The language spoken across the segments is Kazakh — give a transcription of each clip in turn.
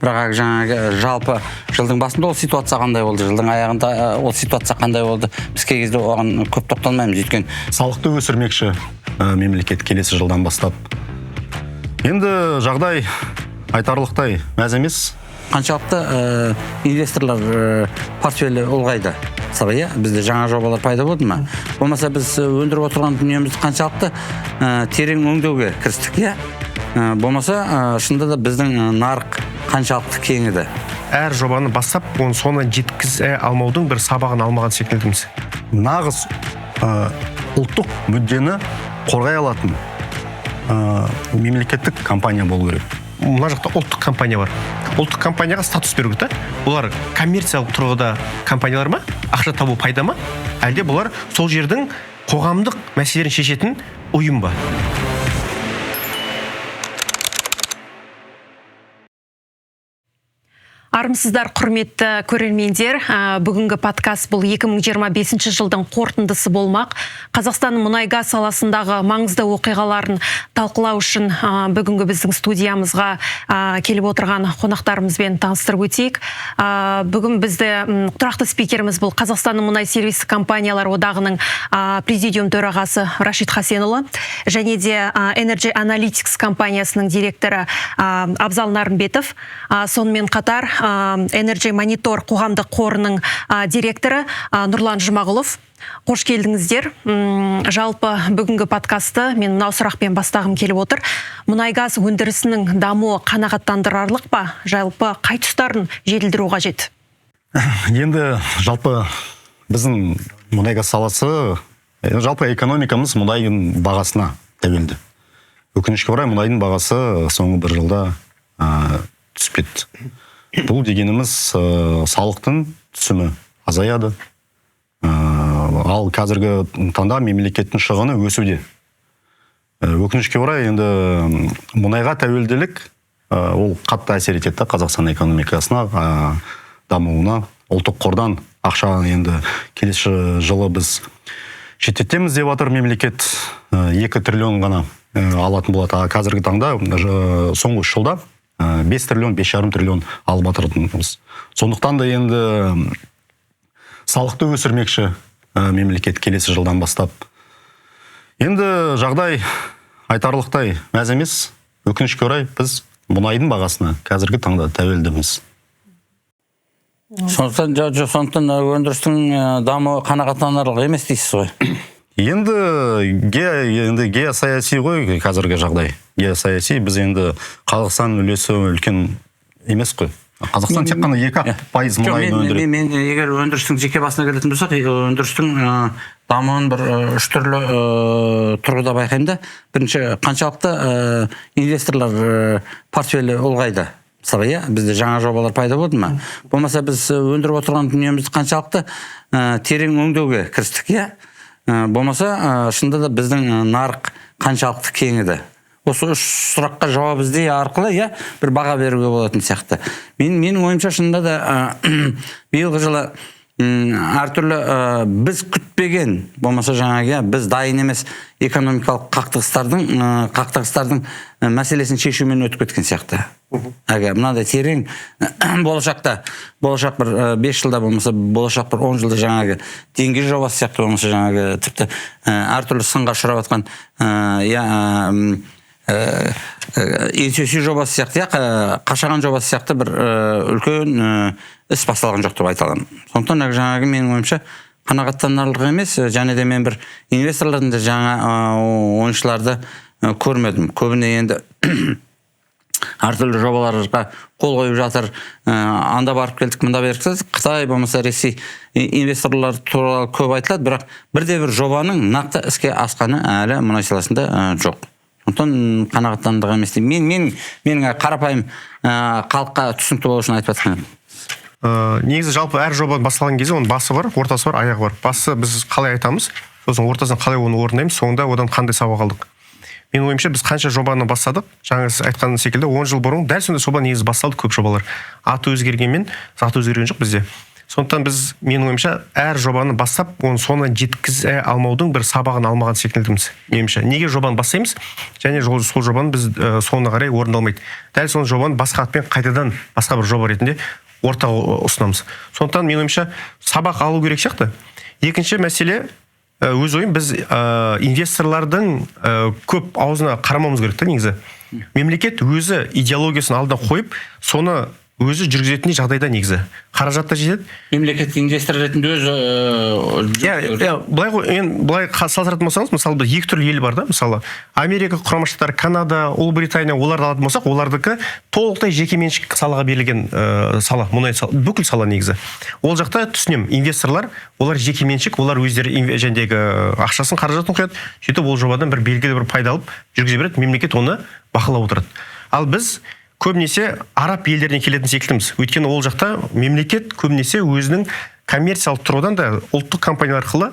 Бірақ жаңағы жалпы жылдың басында ол ситуация қандай болды, жылдың аяғында ол ситуация қандай болды, біз кей кезде оған көп тоқталмаймыз, өйткені салықты өсірмекші мемлекет келесі жылдан бастап. Енді жағдай айтарлықтай мәз емес. Қаншалықты инвесторлар портфелі ұлғайды? Мысалы, иә, бізде жаңа жобалар пайда болды ма? Болмаса біз өндіріп отырған дүниемізді қаншалықты терең өңдеуге кірістік, иә? Болмаса шынында да біздің нарық қаншалықты кеңіді? Әр жобаны бастап, оны соңына жеткізе алмаудың бір сабағын алмаған секілдіміз. Нағыз ұлттық мүддені қорғай алатын мемлекеттік компания болу керек. Мына жақта ұлттық компания бар. Ұлттық компанияға статус беру керек та. Бұлар коммерциялық тұрғыда компаниялар ма? Ақша табу пайда ма? Әлде бұлар сол жердің қоғамдық мәселелерін шешетін ұйым ба? Армысыздар, құрметті көрермендер. Бүгінгі подкаст бұл 2025 жылдың қорытындысы болмақ. Қазақстанның мұнай-газ саласындағы маңызды оқиғаларын талқылау үшін бүгінгі біздің студиямызға келіп отырған қонақтарымызбен таныстырып өтейік. Бүгін бізді тұрақты спикеріміз бұл Қазақстанның мұнай сервистік компаниялар одағының президиум төрағасы Рашид Хасенұлы және де Energy Analytics компаниясының директоры Абзал Нарымбетов. Сонымен қатар Energy Monitor қоғамдық қорының директоры Нұрлан Жұмағұлов. Қош келдіңіздер. Жалпы бүгінгі подкасты мен мынау сұрақпен бастағым келіп отыр. Мұнай-газ өндірісінің дамуы қанағаттандырарлық па? Жалпы қай тұстарын жетілдіру қажет? Енді жалпы біздің мұнай-газ саласы, жалпы экономикамыз мұнайдың бағасына тәуелді. Өкінішке орай, мұнайдың бағасы соңғы бір жылда түсіп кетті. Бұл дегеніміз салықтың түсімі азаяды. Ал қазіргі таңда мемлекеттің шығыны өсуде. Өкінішке орай, енді мұнайға тәуелділік ол қатты әсер етеді да Қазақстан экономикасына, дамуына. Ұлттық қордан ақша енді келесі жылы біз шеттетеміз деп жатыр мемлекет. 2 триллион ғана алатын болады. А қазіргі таңда соңғы үш жылда 5 триллион, бес жарым триллион алып отырмыз. Сондықтан да енді салықты өсірмекші мемлекет келесі жылдан бастап. Енді жағдай айтарлықтай мәз емес. Өкінішке орай, біз мұнайдың бағасына қазіргі таңда тәуелдіміз. Сондықтан сондықтан өндірістің дамуы қанағаттанарлық емес дейсіз ғой. Енді геосаяси ғой қазіргі жағдай. Геосаяси, біз енді Қазақстан үлесі үлкен емес қой. Қазақстан тек қана екі ақ пайыз мұнайды өндіреді. Мен егер өндірістің жеке басына келетін болсақ, өндірістің дамуын бір үш түрлі тұрғыда байқаймын да. Бірінші, қаншалықты инвесторлар портфелі ұлғайды? Мысалы, иә, бізде жаңа жобалар пайда болды ма? Болмаса біз өндіріп отырған дүниемізді қаншалықты терең өңдеуге кірістік, иә? Болмаса шынында да біздің нарық қаншалықты кеңіді? Осы үш сұраққа жауап іздей арқылы, иә, бір баға беруге болатын сияқты. Менің ойымша, шынында да биылғы жылы әртүрлі біз күтпеген, болмаса жаңағы, иә, біз дайын емес экономикалық қақтығыстардың мәселесін шешумен өтіп кеткен сияқты. Әге, мынадай терең болашақта, болашақ бір 5 жылда болмаса, болашақ бір 10 жылда жаңағы деңгей жобасы сияқты болмаса, жаңағы тіпті әртүрлі сынға ұшырап жатқан, иә, NCC жобасы сияқты, иә, Қашаған жобасы сияқты бір үлкен іс басталған жоқ деп айта аламын. Сондықтан жаңағы менің ойымша қанағаттанарлық емес, және де мен бір инвесторлардың да жаңа ойыншыларды көрмедім. Көбіне енді әртүрлі жобаларға қол қойып жатыр. Анда барып келдік, мында барып келдік. Қытай болмаса Ресей инвесторлар туралы көп айтылады, бірақ бірде-бір жобаның нақты іске асқаны әлі мұнай саласында жоқ. Сондықтан қанағаттандырған емес деймін. Менің қарапайым халыққа түсінікті болу үшін айтып жатқаным. Негізі жалпы әр жоба басталған кезде оның басы бар, ортасы бар, аяғы бар. Басы біз қалай айтамыз, сосын ортасын қалай оны орындаймыз, соңында одан қандай сабақ алдық. Менің ойымша, біз қанша жобаны бастадық, жаңа сіз айтқан секілді 10 жыл бұрын дәл сондай жоба негізі басталды, көп жобалар. Аты өзгергенмен, заты өзгерген жоқ бізде. Сондықтан біз, менің ойымша, әр жобаны бастап, оны соңына жеткізе алмаудың бір сабағын алмаған секілдіміз. Меніңше, неге жобаны бастаймыз және сол жобаны біз соңына қарай орындалмайды. Дәл сол жобаны басқа атпен қайтадан басқа бір жоба ретінде ортаға ұсынамыз. Сондықтан менің ойымша, сабақ алу керек сияқты. Екінші мәселе, өз ойым, біз инвесторлардың көп аузына қарамауымыз керек та негізі. Мемлекет өзі идеологиясын алдына қойып, соны өзі жүргізетіндей жағдайда негізі. Қаражат та жетеді. Мемлекет инвестор ретінде өзі Иә, былай ғой, енді былай салыстыратын болсаңыз, мысалы, бір екі түрлі ел бар да, мысалы, Америка Құрама Штаттары, Канада, Ұлыбритания, оларды алатын болсақ, олардікі толықтай жекеменшік салаға берілген сала, мұнай сала, бүкіл сала негізі. Ол жақта түсінемін, инвесторлар, олар жекеменшік, олар өздері жәндегі ақшасын, қаражатын құяды, сөйтіп ол жобадан бір белгілі бір пайда алып жүргізе береді, мемлекет оны бақылап отырады. Ал біз көбінесе араб елдеріне келетін секілдіміз. Өйткені ол жақта мемлекет көбінесе өзінің коммерциялық тұрғыдан да ұлттық компаниялар арқылы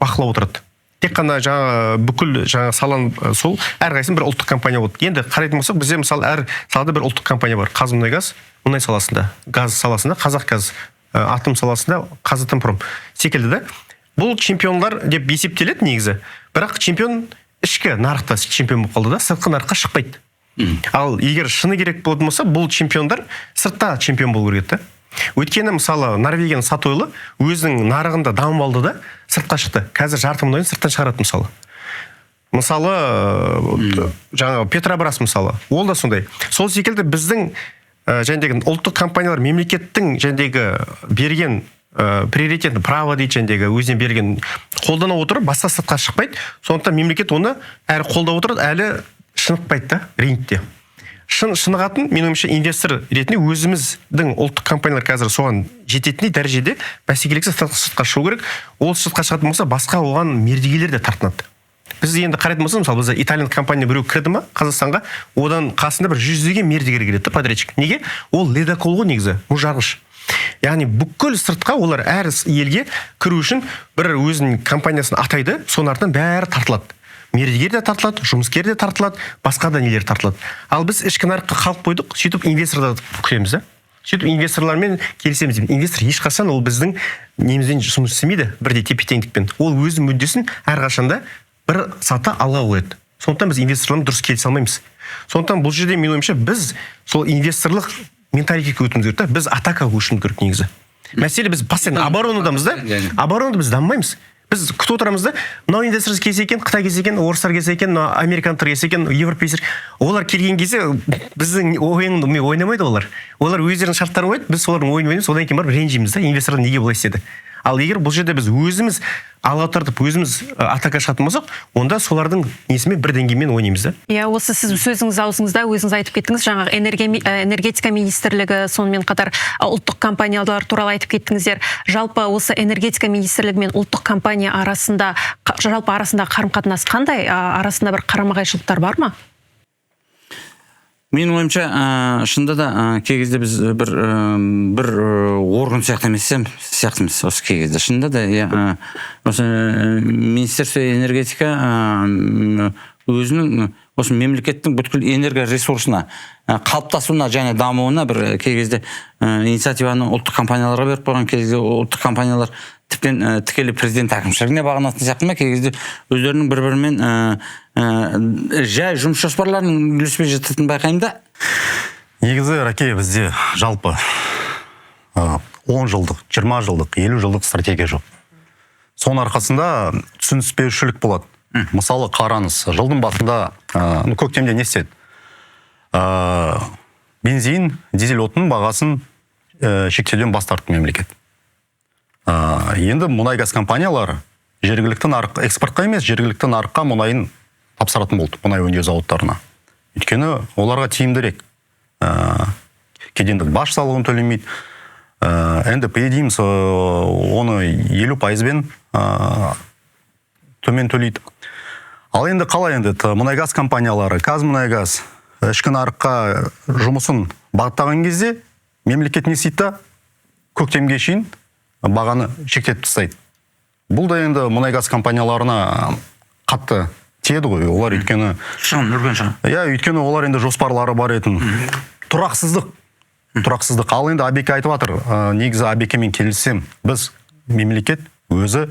бақылап отырады. Тек қана жаңа бүкіл жаңа саланы, сол әрқайсысының бір ұлттық компания болды. Енді қарайтын болсақ, бізде мысалы әр салада бір ұлттық компания бар. Қазмұнайгаз мұнай саласында, газ саласында Қазақгаз, атом саласында Қазатомпром секілді да. Бұл чемпионлар деп есептеледі негізі. Бірақ чемпион ішкі нарықта чемпион болып қалды да, сыртқы нарыққа шықпайды. Ал егер шыны керек болатын болса, бұл чемпиондар сыртта чемпион болу керек еді да. Өйткені мысалы Норвегияның Сатойлы өзінің нарығында дамып алды да, сыртқа шықты. Қазір жарты мұнайын сырттан шығарады мысалы. Мысалы, жаңағы Петробрас мысалы, ол да сондай. Сол секілді біздің жәндегі ұлттық компаниялар мемлекеттің жәндегі берген приоритетный право дейді, жәндегі өзіне берген қолдана отырып басқа сыртқа шықпайды. Сондықтан мемлекет оны әрі қолдап отырады, әлі шынықпайды да рынокте. Шынығатын, менің ойымша, инвестор ретінде өзіміздің ұлттық компаниялар қазір соған жететіндей дәрежеде бәсекелестік сыртқа шығу керек. Ол сыртқа шығатын болса, басқа оған мердігерлер де тартынады. Біз енді қарайтын болсақ, мысалы, бізде итальян компания біреу кірді ма Қазақстанға, одан қасында бір жүздеген мердігер келеді да, подрядчик. Неге? Ол ледокол ғой негізі, мұзжарғыш. Яғни бүкіл сыртқа олар әр елге кіру үшін бір өзінің компаниясын атайды, соның артынан бәрі тартылады. Мердігер де тартылады, жұмыскер де тартылады, басқа да нелер тартылады. Ал біз ішкі нарыққа қалып қойдық, сөйтіп инвесторларды күтеміз да. Сөйтіп инвесторлармен келісеміз деймін. Инвестор ешқашан ол біздің немізбен жұмыс істемейді бірдей тепе-теңдікпен. Ол өзінің мүддесін әрқашанда бір саты алға қояды. Сондықтан біз инвесторлармен дұрыс келісе алмаймыз. Сондықтан бұл жерде менің ойымша біз сол инвесторлық менталитетке өтуіміз керек та, біз атакаға көшуіміз керек негізі. Мәселе біз постоянно оборонадамыз да, оборонада біз дамымаймыз. Біз күтіп отырамыз да, мынау инвестор келсе екен, Қытай келсе екен, орыстар келсе екен, мынау американдықтар келсе екен, европейцтер. Олар келген кезде біздің ойын ойнамайды олар. Олар өздерінің шарттарын қояды, біз солардың ойынын ойнаймыз, одан кейін барып ренжиміз да, инвесторлар неге бұлай істеді. Ал егер бұл жерде біз өзіміз алға тартып, өзіміз атака шығатын болсақ, онда солардың несімен бір деңгеймен ойнаймыз да. Иә, осы сіз сөзіңіз аузыңызда өзіңіз айтып кеттіңіз, жаңағы энергетика министрлігі, сонымен қатар ұлттық компаниялар туралы айтып кеттіңіздер. Жалпы осы энергетика министрлігі мен ұлттық компания арасында, жалпы арасында қарым-қатынас қандай? Арасында бір қарама-қайшылықтар бар ма? Менің ойымша, шынында да, кей кезде біз бір орган сияқты емес сияқтымыз осы кей кезде. Шынында да, иә, осы Министерство энергетика өзінің осы мемлекеттің бүткіл энергоресурсына, қалыптасуына және дамуына бір кей кезде инициативаны ұлттық компанияларға беріп қойған кезде ұлттық компаниялар тіптен тікелей президент әкімшілігіне бағынатын сияқты ма, кей кезде өздерінің бір-бірімен жай жұмыс жоспарларының үйлеспей жататынын байқаймын да. Негізі, Раке, бізде жалпы 10 жылдық, 20 жылдық, 50 жылдық стратегия жоқ. Соның арқасында түсініспеушілік болады. Мысалы, қараңыз, жылдың басында, көктемде не істеді? Бензин, дизель отының бағасын шектеуден бас тартты мемлекет. Енді мұнай газ компаниялары жергілікті нарық, экспортқа емес, жергілікті нарыққа мұнайын тапсыратын болды, мұнай өңдеу зауыттарына. Өйткені оларға тиімдірек. Кедендік баж салығын төлемейді. НДП дейміз, оны елу пайызбен, төмен төлейді. Ал енді қалай енді мұнай газ компаниялары, Қазмұнайгаз ішкі нарыққа жұмысын бағыттаған кезде мемлекет не істейді да, көктемге шейін бағаны шектетіп тастайды. Бұл да енді мұнай газ компанияларына қатты тиеді ғой. Олар өйткені Шығын, үлкен шығын. Иә, өйткені олар енді жоспарлары бар етін. Тұрақсыздық. Тұрақсыздық. Ал енді Абеке айтып жатыр, негізі Абекемен келісемін. Біз мемлекет өзі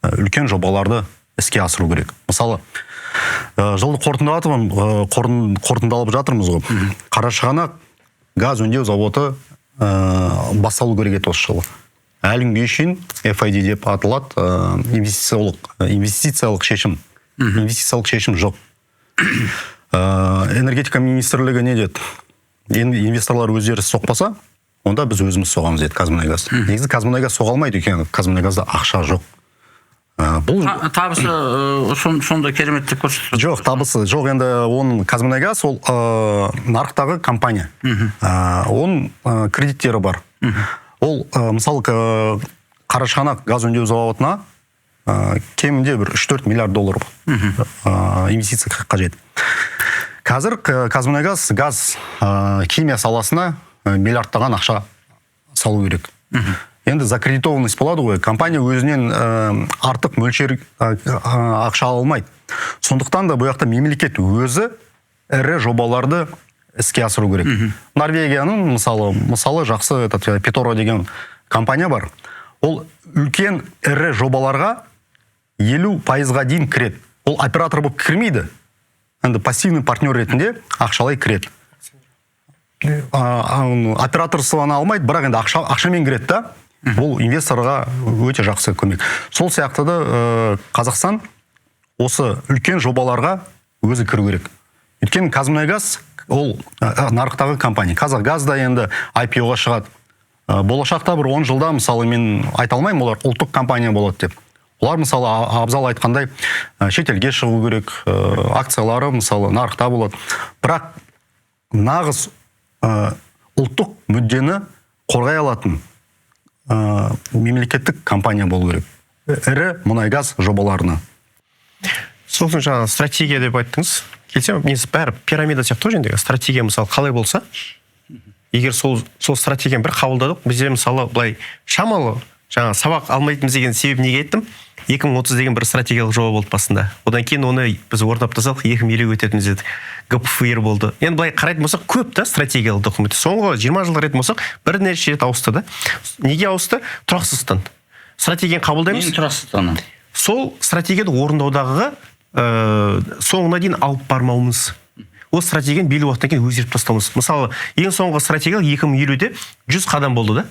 үлкен жобаларды іске асыру керек. Мысалы, жылды қорытындалып жатырмыз ғой. Қарашығанақ газ өңдеу зауыты басталу керек еді осы жылы. Әлі күнге шейін FID деп аталады, инвестициялық шешім. Инвестициялық шешім жоқ. Энергетика министрлігі не деді? Енді инвесторлар өздері соқпаса, онда біз өзіміз соғамыз деді Қазмұнайгаз. Негізі Қазмұнайгаз соға алмайды, өйткені Қазмұнайгазда ақша жоқ. Бұл Табысы сонда керемет деп көрсетіп. Жоқ, табысы жоқ. Енді оның Қазмұнайгаз ол нарықтағы компания. Оның кредиттері бар. Ол мысалы Қарашығанақ газ өңдеу зауытына кемінде бір 3-4 миллиард доллар инвестиция қажет. Қазір Қазмұнайгаз газ химия саласына миллиардтаған ақша салу керек. Енді закредитованность болады ғой, компания өзінен артық мөлшер ақша ала алмайды. Сондықтан да бұл жақта мемлекет өзі ірі жобаларды іске асыру керек. Норвегияның мысалы жақсы этот, Петоро деген компания бар. Ол үлкен ірі жобаларға 50%-ға дейін кіреді. Ол оператор болып кірмейді. Енді пассивный партнер ретінде ақшалай кіреді. Операторствоны алмайды, бірақ енді ақшамен кіреді да. Бұл инвесторға өте жақсы көмек. Сол сияқты да Қазақстан осы үлкен жобаларға өзі кіру керек. Өйткені Қазмұнайгаз ол нарықтағы компания. Қазақгаз да енді IPO-ға шығады. Болашақта бір 10 жылда, мысалы, мен айта алмаймын, олар ұлттық компания болады деп. Олар, мысалы, Абзал айтқандай, шетелге шығу керек, акциялары, мысалы, нарықта болады. Бірақ нағыз ұлттық мүддені қорғай алатын мемлекеттік компания болу керек. Ірі мұнайгаз жобаларына. Сосын жаңа стратегия деп айттыңыз. Келсем, негізі бәрі пирамида сияқты ғой, жаңағы стратегия, мысалы, қалай болса, егер сол стратегияны бір қабылдадық, бізде, мысалы, былай шамалы жаңа сабақ алмайтынбыз деген себеп неге айттым? 2030 деген бір стратегиялық жоба болды басында. Одан кейін оны біз орындап тастадық, 2050 өтетінбіз дедік. ГПФР болды. Енді былай қарайтын болсақ, көп та стратегиялық документ. Соңғы 20 жылда қарайтын болсақ, бірнеше рет ауысты да. Неге ауысты? Тұрақсыздықтан. Стратегияны қабылдаймыз. Ненің тұрақсыздығынан? Сол стратегияны орындаудағы соңына дейін алып бармауымыз. Ол стратегияны белгілі уақыттан кейін өзгертіп тастауымыз. Мысалы, ең соңғы стратегия 2050-де 100 қадам болды да.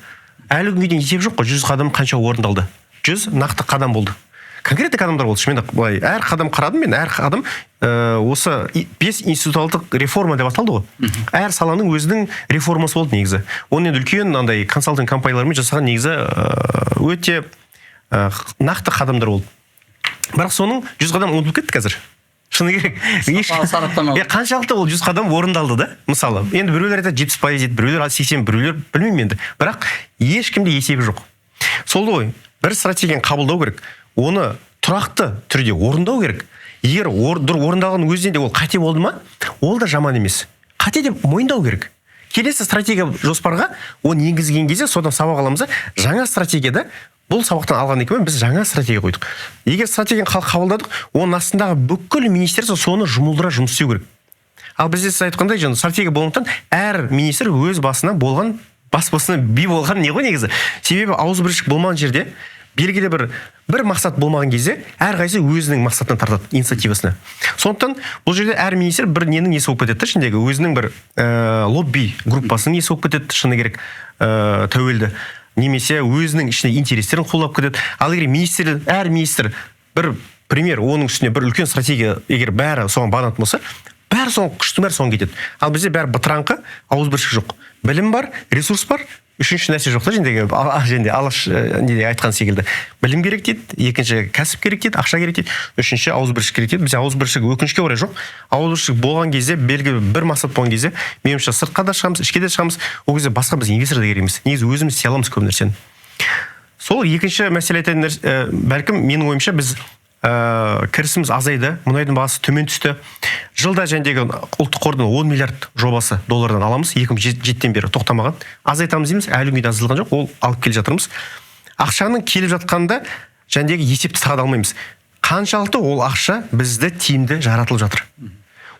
Әлі күнге дейін есеп жоқ қой, 100 қадам қанша орындалды. 100 нақты қадам болды. Конкретті қадамдар болды. Шынымен де былай әр қадам қарадым мен, әр қадам осы 5 институционалдық реформа деп аталды ғой. Әр саланың өзінің реформасы болды негізі. Оны енді үлкен андай консалтинг компаниялармен жасаған негізі өте нақты қадамдар болды. Бірақ соның 100 қадам ұмытылып кетті қазір. Шыны керек. Сараптама. Қаншалықты ол 100 қадам орындалды да, мысалы. Енді біреулер айтады 70% дейді, біреулер 80, біреулер білмеймін енді. Бірақ ешкімде есебі жоқ. Сол ғой, бір стратегияны қабылдау керек. Оны тұрақты түрде орындау керек. Егер орындалған өзінен де ол қате болды ма, ол да жаман емес. Қате деп мойындау керек. Келесі стратегия жоспарға оны енгізген кезде содан сабақ аламыз да, жаңа стратегияда бұл сабақтан алған екен, біз жаңа стратегия қойдық. Егер стратегияны халық қабылдадық, оның астындағы бүкіл министерство соны жұмылдыра жұмыс істеу керек. Ал бізде сіз айтқандай, жаңа стратегия болғандықтан әр министр өз басына болған, бас басына би болған не ғой негізі. Себебі ауызбіршілік болмаған жерде, белгілі бір мақсат болмаған кезде әрқайсысы өзінің мақсатына тартады, инициативасына. Сондықтан бұл жерде әр министр бір ненің несі болып кетеді, ішіндегі өзінің бір лобби группасының несі болып кетеді, шыны керек, тәуелді. Немесе өзінің ішінде интерестерін қолдап кетеді. Ал егер әр министр бір пример, оның үстіне бір үлкен стратегия, егер бәрі соған бағынатын болса, бәрі соған, күштің бәрі соған кетеді. Ал бізде бәрі бытыраңқы, ауызбіршілік жоқ. Білім бар, ресурс бар, үшінші нәрсе жоқ та, жаңағы, жаңағы Алаш, неде айтқан секілді. Білім керек дейді, екінші кәсіп керек дейді, ақша керек дейді, үшінші ауызбіршілік керек дейді. Бізде ауызбіршілік өкінішке орай жоқ. Ауызбіршілік болған кезде, белгілі бір мақсат болған кезде, меніңше сыртқа да шығамыз, ішке де шығамыз. Ол кезде басқа біз инвестор да керек емес. Негізі өзіміз істей аламыз көп нәрсені. Сол екінші мәселе айтайын нәрсе, бәлкім менің ойымша біз кірісіміз азайды, мұнайдың бағасы төмен түсті. Жылда жәндегі ұлттық қордан 10 миллиард жобасы доллардан аламыз, екі мың жетіден бері тоқтамаған. Азайтамыз дейміз, әлі күнге дейін азайтылған жоқ, ол алып келе жатырмыз. Ақшаның келіп жатқанда жәндегі есепті сағат алмаймыз. Қаншалықты ол ақша бізді тиімді жаратылып жатыр.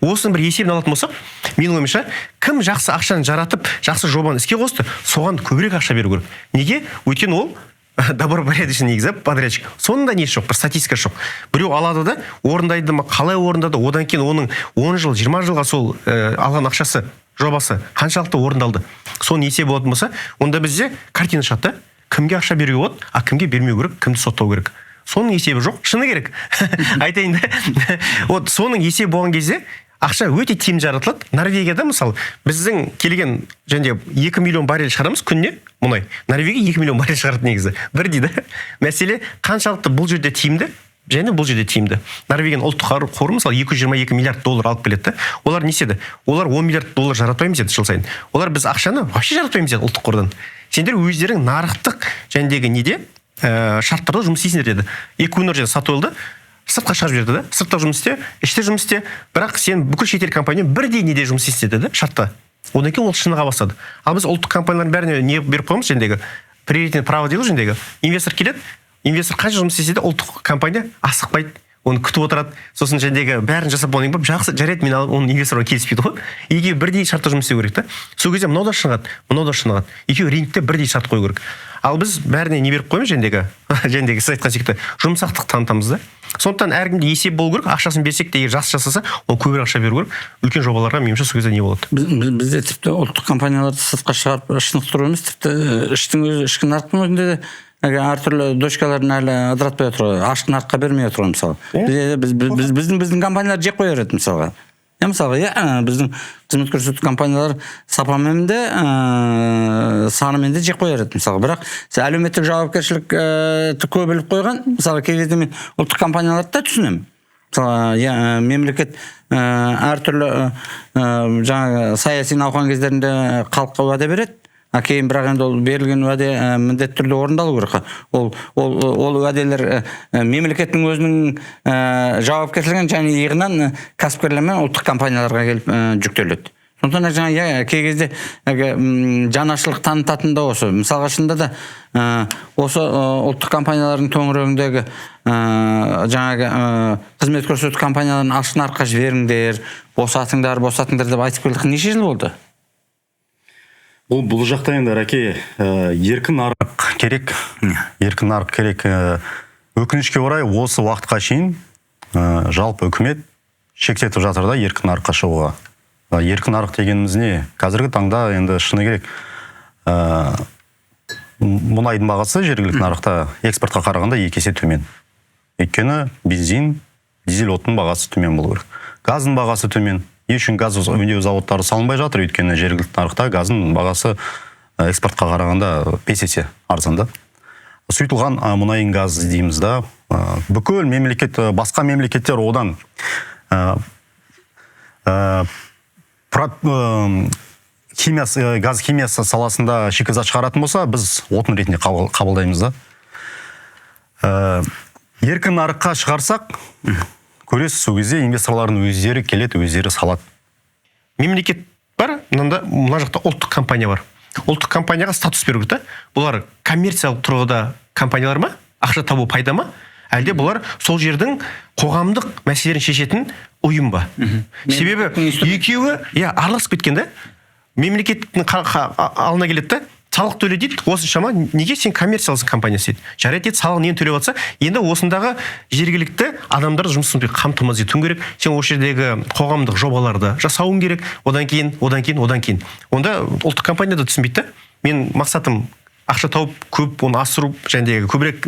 Осының бір есебін алатын болсақ, менің ойымша, кім жақсы ақшаны жаратып, жақсы жобаны іске қосты, соған көбірек ақша беру керек. Неге? Өйткені ол добропорядочный негізі подрядчик. Соның да несі жоқ, бір статистика жоқ. Біреу алады да, орындайды ма, қалай орындады, одан кейін оның 10 жыл, 20 жылға сол алған ақшасы, жобасы қаншалықты орындалды. Соның есебі болатын болса, онда бізде картина шығады да, кімге ақша беруге болады, а кімге бермеу керек, кімді соттау керек. Соның есебі жоқ, шыны керек. Айтайын да. Вот соның есебі болған кезде ақша өте тиімді жаратылады. Норвегияда мысалы біздің келген және 2 миллион баррель шығарамыз күніне мұнай. Норвегия 2 миллион баррель шығарады негізі. Бірдей да. Мәселе қаншалықты бұл жерде тиімді және бұл жерде тиімді. Норвегияның ұлттық қоры мысалы 222 миллиард доллар алып келеді да. Олар не істеді? Олар 10 миллиард доллар жаратпаймыз деді жыл сайын. Олар біз ақшаны вообще жаратпаймыз деді ұлттық қордан. Сендер өздерің нарықтық жәндегі неде шарттарда жұмыс істейсіңдер деді. Эквинор және Сатойлды сыртқа шығарып жіберді да. Сыртта жұмыс істе, іште жұмыс істе, бірақ сен бүкіл шетел компания бірдей неде жұмыс істейсің деді да, шартта. Одан кейін ол шыныға бастады. Ал біз ұлттық компаниялардың бәріне не беріп қоямыз жәндегі? Приоритетное право дейді ғой жәндегі. Инвестор келеді, инвестор қанша жұмыс істесе де ұлттық компания асықпайды, оны күтіп отырады. Сосын жәндегі бәрін жасап болғаннан кейін барып, жақсы, жарайды, мен алып, оның инвесторға келіспейді ғой. Екеуі бірдей шартта жұмыс істеу керек та. Сол кезде мынау да шынығады, мынау да шынығады. Екеуі рынокте бірдей шарт қою керек. Ал біз бәріне не беріп қоямыз жәндегі? Жәндегі сіз айтқан секілді жұмсақтық танытамыз да. Сондықтан әркімде есеп болу керек, ақшасын берсек те, егер жақсы жасаса, ол көбірек ақша беру керек. Үлкен жобаларға меніңше сол кезде не болады? Бізде тіпті ұлттық компанияларды сыртқа шығарып шынықтыру емес, тіпті іштің өзі, ішкі нарықтың өзінде де әлгі әртүрлі дочкаларын әлі ыдыратпай отыр ғой, ашық нарыққа бермей отыр ғой мысалы. Бізде біздің компаниялар жеп қоя береді мысалға. Мысалға, біздің қызмет көрсету компаниялар сапамен де, санымен де жеп қоя береді мысалға. Бірақ әлеуметтік жауапкершілік көп іліп қойған. Мысалы, кей кезде мен ұлттық компанияларды да түсінемін. Мысалы, мемлекет әртүрлі жаңағы саяси науқан кездерінде халыққа уәде береді. А кейін бірақ енді ол берілген уәде міндетті түрде орындалу керек. Ол уәделер мемлекеттің өзінің жауапкершілігін және иығынан кәсіпкерлер мен ұлттық компанияларға келіп жүктеледі. Сондықтан жаңа кей кезде жанашырлық танытатын да осы. Мысалға шынында да осы ұлттық компаниялардың төңірегіндегі жаңағы қызмет көрсету компанияларын ашық нарыққа жіберіңдер, босатыңдар, босатыңдар деп айтып келдік. Неше жыл болды? Бұл жақта енді, Рәке, еркін нарық керек. Еркін нарық керек. Өкінішке орай осы уақытқа шейін жалпы үкімет шектетіп жатыр да еркін нарыққа шығуға. Еркін нарық дегеніміз не? Қазіргі таңда енді шыны керек, мұнайдың бағасы жергілікті нарықта экспортқа қарағанда 2 есе төмен. Өйткені бензин, дизель отының бағасы төмен болу керек. Газдың бағасы төмен. Не үшін газ өңдеу зауыттары салынбай жатыр? Өйткені жергілікті нарықта газдың бағасы экспортқа қарағанда 5 есе арзан да. Сұйытылған мұнай газ дейміз да. Бүкіл мемлекет, басқа мемлекеттер одан химиясы, газ химиясы саласында шикізат шығаратын болса, біз отын ретінде қабылдаймыз да. Еркін нарыққа шығарсақ, көресіз, сол кезде инвесторлардың өздері келеді, өздері салады. Мемлекет бар, мынанда мына жақта ұлттық компания бар. Ұлттық компанияға статус беру керек та. Бұлар коммерциялық тұрғыда компаниялар ма? Ақша табу пайда ма? Әлде бұлар сол жердің қоғамдық мәселелерін шешетін ұйым ба? Себебі екеуі араласып кеткен да. Мемлекеттің алдына келеді да, салық төле дейді, осыншама, неге сен коммерциялық компания дейді? Жарайды дейді, салығын енді төлеп жатса, енді осындағы жергілікті адамдарды жұмыспен қамтамасыз етуің керек. Сен осы жердегі қоғамдық жобаларды жасауың керек. Одан кейін, одан кейін, одан кейін. Онда ұлттық компания да түсінбейді да. Мен мақсатым ақша тауып, көп оны асыру, және көбірек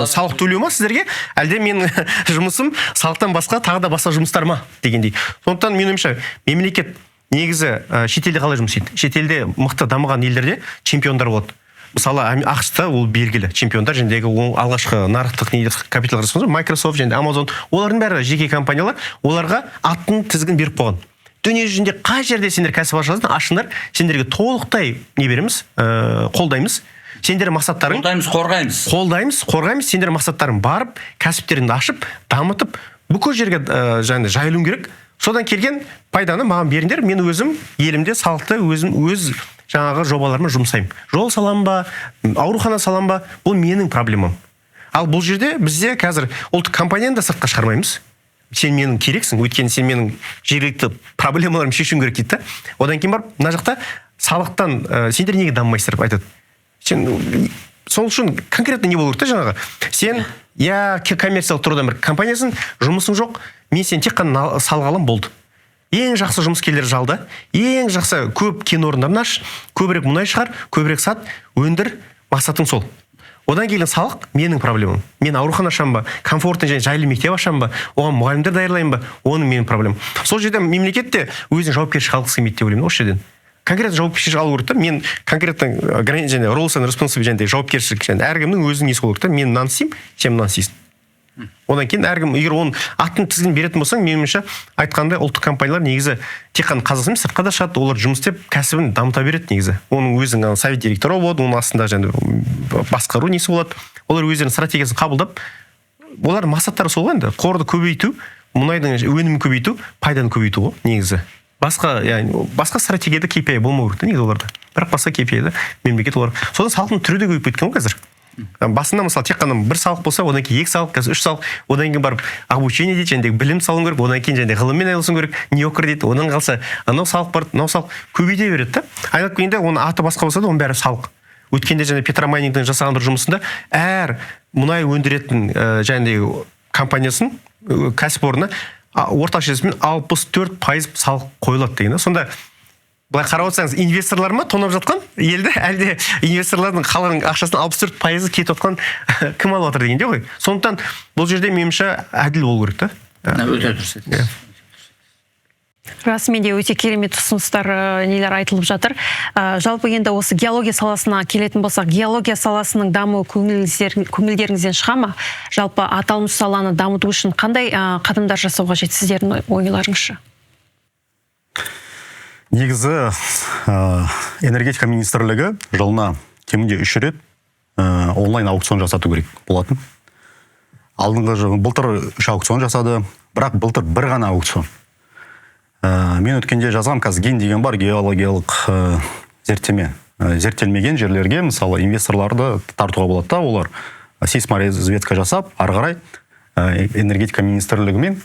салық төлеу ма сіздерге? Әлде мен жұмысым салықтан басқа тағы да басқа жұмыстар ма дегендей. Сондықтан менің ойымша, мемлекет негізі шетелде қалай жұмыс істейді? Шетелде мықты дамыған елдерде чемпиондар болады. Мысалы, АҚШ-та ол белгілі чемпиондар, жәндегі алғашқы нарықтық капитал жасаған Microsoft және Amazon, олардың бәрі жеке компаниялар, оларға аттың тізгін беріп қойған. Дүние жүзінде қай жерде сендер кәсіп ашасың, ашыңдар, сендерге толықтай не береміз, қолдаймыз. Сендер мақсаттарың қолдаймыз, қорғаймыз. Қолдаймыз, қорғаймыз, сендер мақсаттарың барып, кәсіптеріңді ашып, дамытып, бүкіл жерге жайылуың керек. Содан келген пайданы маған беріңдер, мен өзім елімде салықты өзім өз жаңағы жобаларыма жұмсаймын. Жол салам ба, аурухана салам ба, бұл менің проблемам. Ал бұл жерде бізде қазір ұлттық компанияны да сыртқа шығармаймыз. Сен менің керексің, өйткені сен менің жергілікті проблемаларымды шешуің керек дейді да. Одан кейін барып мына жақта салықтан сендер неге дамымайсыздар деп айтады. Сен сол үшін конкретно не болу керек та жаңағы. Сен я коммерциялық тұрғыдан бір компаниясың, жұмысың жоқ, мен сен тек қана салық аламын, болды. Ең жақсы жұмыскерлер жалда, ең жақсы көп кен орындарын аш, көбірек мұнай шығар, көбірек сат, өндір, мақсатың сол. Одан келген салық менің проблемам. Мен аурухана ашамын ба, комфортный және жайлы мектеп ашамын ба, оған мұғалімдер даярлаймын ба, оның менің проблемам. Сол жерде мемлекет те өзінің жауапкершілік алғысы келмейді деп ойлаймын осы жерден. Конкретно жауапкершілік алу керек та. Мен конкретно және roles and responsibility және жауапкершілік, және әркімнің өзінің несі болу керек та. Мен мынаны істеймін, сен мынаны істейсің. Одан кейін әркім егер оның атын тізгін беретін болсаң, менің ойымша айтқандай ұлттық компаниялар негізі тек қана Қазақстан емес, сыртқа да шығады, олар жұмыс істеп кәсібін дамыта береді негізі. Оның өзінің совет директоры болады, оның астында және басқару несі болады. Олар өздерінің стратегиясын қабылдап, олардың мақсаттары сол ғой енді, қорды көбейту, мұнайдың өнімін көбейту, пайданы көбейту ғой негізі. Басқа, яғни басқа стратегияда KPI болмау керек та негізі оларда. Бірақ басқа KPI-да мемлекет олар. Содан салықтың түрі де көбейіп кеткен ғой қазір. Басында мысалы тек қана бір салық болса, одан кейін екі салық, қазір үш салық, одан кейін барып обучение дейді, және білім салуың керек, одан кейін және ғылыммен айналысуың керек, НИОКР дейді, одан қалса анау салық бар, мынау салық, көбейте береді да. Айналып келгенде оның аты басқа болса да, оның бәрі салық. Өткенде және Петромайнингтің жасаған бір жұмысында әр мұнай өндіретін жаңағыдай компаниясын, кәсіпорнына орташа есеппен 64% салық қойылады деген да. Сонда былай қарап отырсаңыз, инвесторлар ма тонап жатқан елді, әлде инвесторлардың қалған ақшасының 64%-ы кетіп жатқан кім алып жатыр дегенде ғой. Сондықтан бұл жерде меніңше әділ болу керек та. Өте дұрыс айтасыз. Расымен де өте керемет ұсыныстар, нелер айтылып жатыр. Жалпы енді осы геология саласына келетін болсақ, геология саласының дамуы көңілдеріңізден шыға ма? Жалпы аталмыш саланы дамыту үшін қандай қадамдар жасау қажет сіздердің ойларыңызша? Негізі энергетика министрлігі жылына кемінде 3 рет онлайн аукцион жасату керек болатын. Алдыңғы жылы, былтыр 3 аукцион жасады, бірақ былтыр бір ғана аукцион. Мен өткенде жазғам, қазір ГИН деген бар, геологиялық зерттеме. Зерттелмеген жерлерге, мысалы, инвесторларды тартуға болады да, олар сейсморазведка жасап, ары қарай энергетика министрлігімен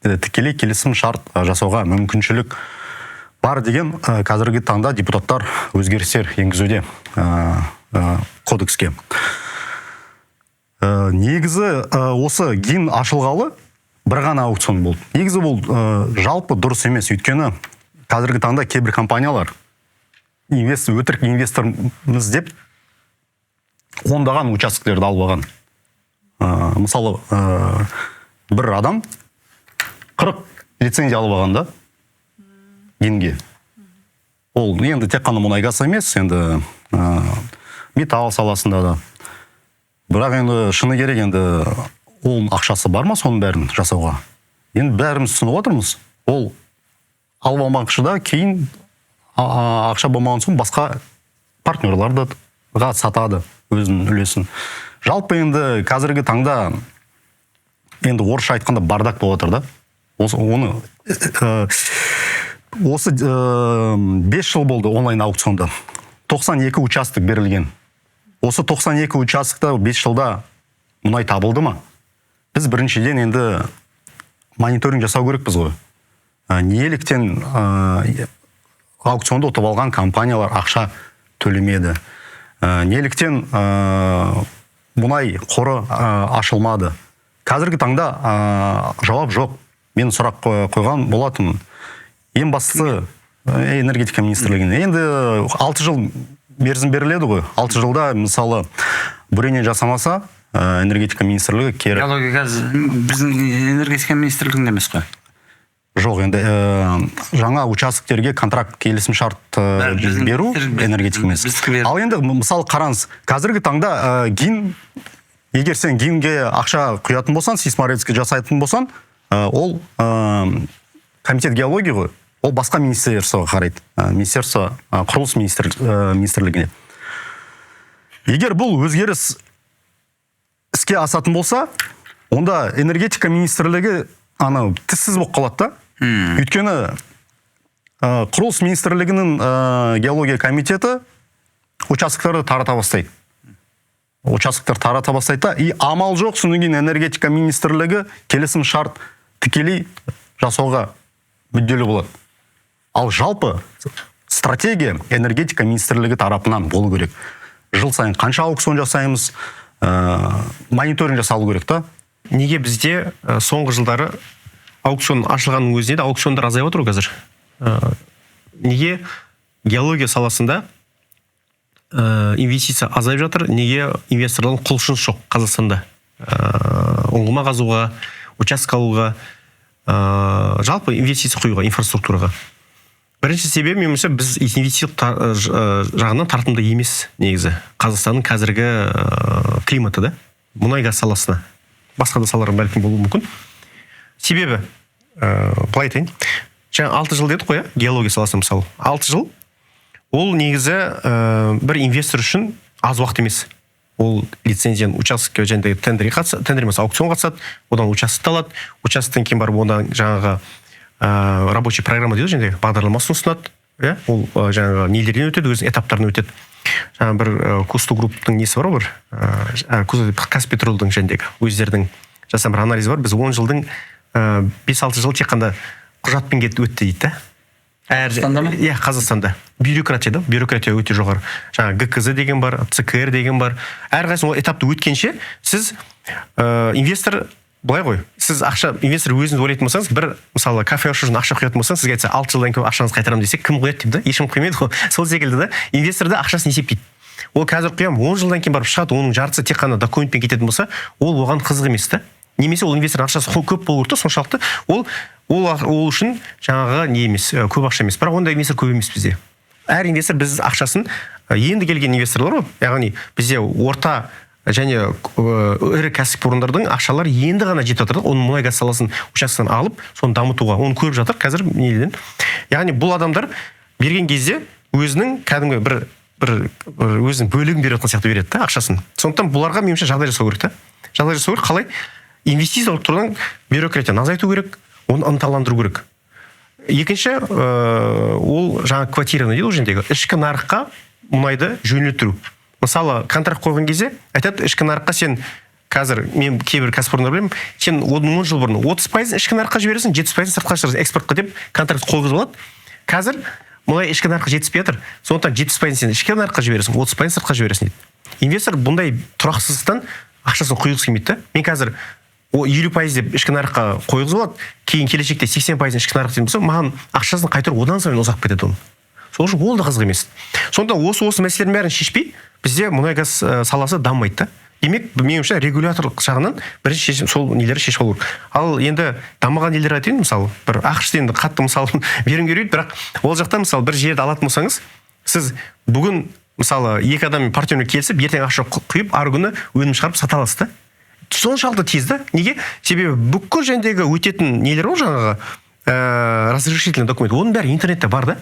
тікелей келісім шарт жасауға мүмкіншілік бар деген, қазіргі таңда депутаттар өзгерістер енгізуде кодекске. Негізі осы ГИН ашылғалы бір ғана аукцион болды. Негізі бұл жалпы дұрыс емес, өйткені қазіргі таңда кейбір компаниялар өтірік инвестормыз деп ондаған учаскелерді алып алған. Мысалы, бір адам 40 лицензия алып алған да ГИНге. Ол енді тек қана мұнай газ емес, енді металл саласында да. Бірақ енді шыны керек, енді ол ақшасы бар ма соның бәрін жасауға? Енді бәріміз түсініп отырмыз. Ол алып алмақшы да, кейін ақша болмаған соң басқа партнерларды сатады өзінің үлесін. Жалпы енді қазіргі таңда енді орысша айтқанда бардак болып отыр да. Осы, оны, осы 5 жыл болды онлайн аукционда. 92 участок берілген. Осы 92 участокта 5 жылда мұнай табылды ма? Біз біріншіден енді мониторинг жасау керекпіз ғой. Неліктен аукционды ұтып алған компаниялар ақша төлемеді? Неліктен мұнай қоры ашылмады? Қазіргі таңда жауап жоқ. Мен сұрақ қойған болатынмын. Ең бастысы энергетика министрлігіне. Енді 6 жыл мерзім беріледі ғой. 6 жылда, мысалы, бурение жасамаса, энергетика министрлігі кері. Геология қазір біздің энергетика министрлігінде емес қой. Жоқ, енді жаңа участоктерге контракт, келісім шарт Бәрі беру біздің энергетика емес. Біздікі берді. Ал енді мысалы қараңыз, қазіргі таңда ГИН, егер сен ГИНге ақша құятын болсаң, сейсморазведка жасайтын болсаң, ол комитет геологии ғой, ол басқа министерствоға қарайды. Министерство, құрылыс министрлігіне. Егер бұл өзгеріс іске асатын болса, онда энергетика министрлігі анау тіссіз болып қалады да. Өйткені құрылыс министрлігінің геология комитеті участоктарды тарата бастайды. Участоктар тарата бастайды да, и амал жоқ, содан кейін энергетика министрлігі келісім шарт тікелей жасауға мүдделі болады. Ал жалпы стратегия энергетика министрлігі тарапынан болу керек. Жыл сайын қанша аукцион жасаймыз, мониторинг жасалу керек та. Неге бізде соңғы жылдары аукцион ашылғанның өзінде де аукциондар азайып отыр ғой қазір? Неге геология саласында инвестиция азайып жатыр? Неге инвесторлардың құлшынысы жоқ Қазақстанда? Ұңғыма қазуға, участок алуға, жалпы инвестиция құюға, инфраструктураға. Бірінші себебі, менің ойымша, біз инвестициялық жағынан тартымды емес негізі. Қазақстанның қазіргі климаты да, мұнай газ саласына, басқа да салалар бәлкім болуы мүмкін. Себебі, былай айтайын, жаңа 6 жыл дедік қой, геология саласына мысалы. 6 жыл, ол негізі бір инвестор үшін аз уақыт емес. Ол лицензияны участокке және тендерге қатысады, тендер емес, аукцион қатысады, одан участок алады, участоктан кейін барып одан жаңағы рабочий программа дейді ғой, жаңағы бағдарламасын ұсынады, иә, ол жаңағы нелерден өтеді, өзінің этаптарынан өтеді. Жаңағы бір Кусто Групптың несі бар ғой, бір Казпетролдың жаңағы өздерінің жасаған бір анализі бар. Біз 10 жылдың 5-6 жыл тек қана құжатпен кетіп өтті дейді да. Қазақстанда ма? Иә, Қазақстанда. Бюрократия да, бюрократия өте жоғары. Жаңа ГКЗ деген бар, ЦКР деген бар. Әрқайсысы ол этапты өткенше сіз инвестор былай ғой, сіз ақша, инвестор өзіңіз ойлайтын болсаңыз, бір мысалы кафе ашу үшін ақша құятын болсаңыз, сізге айтса 6 жылдан кейін ақшаңызды қайтарамын десе, кім құяды дейді да, ешкім құймайды ғой. Сол секілді да, инвестор да ақшасын есептейді. Ол қазір құямын, 10 жылдан кейін барып шығады, оның жартысы тек қана документпен кететін болса, ол оған қызық емес та. Немесе ол инвестордың ақшасы көп болу керек та, соншалықты ол үшін жаңағы не емес, көп ақша емес. Бірақ ондай инвестор көп емес бізде. Әр инвестор біз ақшасын, енді келген инвесторлар ғой, яғни бізде орта және ірі кәсіпорындардың ақшалары енді ғана жетіп жатыр да, оның мұнай газ саласын учаскесін алып, соны дамытуға, оны көріп жатыр қазір неден. Яғни бұл адамдар берген кезде өзінің кәдімгі бір өзінің бөлігін беріп жатқан сияқты береді да ақшасын. Сондықтан бұларға меніңше жағдай жасау керек та. Жағдай жасау керек қалай? Инвестициялық тұрғыдан бюрократияны азайту керек, оны ынталандыру керек. Екінші, ол жаңа квотирование дейді ғой, жаңағы ішкі нарыққа мұнайды жөнелтіру. Мысалы, контракт қойған кезде айтады, ішкі нарыққа сен қазір, мен кейбір кәсіпорындар білемін, сен 10 жыл бұрын 30% ішкі нарыққа жібересің, 70% сыртқа шығарасың, экспортқа деп контракт қойғызып алады. Қазір мұнай ішкі нарыққа жетіспей жатыр, сондықтан 70% сен ішкі нарыққа жібересің, 30% сыртқа жібересің дейді. Инвестор бұндай тұрақсыздықтан ақшасын құйғысы келмейді да. Мен қазір 50% деп ішкі нарыққа қойғызып алады, кейін келешекте 80% ішкі нарық дейтін болса, маған ақшасын қайтару одан сайын ұзап кетеді оның. Сол үшін ол да қызық емес. Сондықтан осы мәселелердің бәрін шешпей, бізде мұнай газ саласы дамымайды да. Демек, меніңше, регуляторлық жағынан бірінші шешім сол нелері шешіп алу керек. Ал енді дамыған елдер айтайын, мысалы, бір АҚШ-ты енді қатты мысал бергім келмейді, бірақ ол жақта, мысалы, бір жерді алатын болсаңыз, сіз бүгін, мысалы, екі адаммен партнермен келісіп, ертең ақша құйып, арғы күні өнім шығарып сата аласыз да. Соншалықты тез да. Неге? Себебі бүкіл жердегі өтетін нелер ғой, жаңағы, разрешительный документ, оның бәрі интернетте бар да.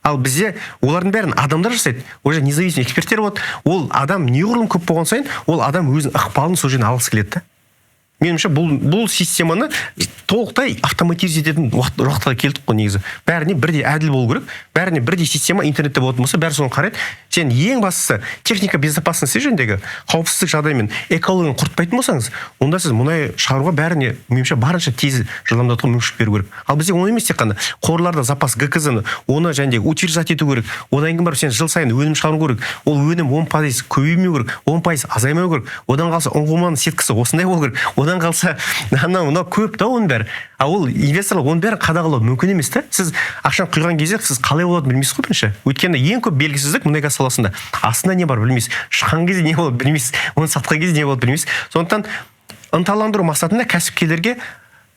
Ал бізде олардың бәрін адамдар жасайды. Ол жерде независимый эксперттер болады. Ол адам неғұрлым көп болған сайын, ол адам өзінің ықпалын сол жерден алғысы келеді да. Меніңше, бұл системаны толықтай автоматизировать ететін уақытқа келдік қой негізі. Бәріне бірдей әділ болу керек. Бәріне бірдей система интернетте болатын болса, бәрі соны қарайды. Сен ең бастысы техника безопасности жөніндегі қауіпсіздік жағдаймен экологияны құртпайтын болсаңыз, онда сіз мұнай шығаруға бәріне, меніңше, барынша тез жылдамдатуға мүмкіншілік беру керек. Ал бізде оны емес, тек қана қорларда запас ГКЗ-ны, оны және утилизация ету керек. Одан кейін барып сен жыл сайын өнім шығару керек. Ол өнім 10% көбеймеу керек, 10% азаймау керек. Одан қалса ұңғыманың сеткасы осындай болу керек. Одан қалса анау мынау көп та оның бәрі. А ол инвесторлар оның бәрін қадағалау мүмкін емес та. Сіз ақшаны құйған кезде сіз қалай болатынын білмейсіз ғой бірінші. Өйткені ең көп белгісіздік мұнай газ саласында. Астында не бар білмейсіз. Шыққан кезде не болады білмейсіз. Оны сатқан кезде не болады білмейсіз. Сондықтан ынталандыру мақсатында кәсіпкерлерге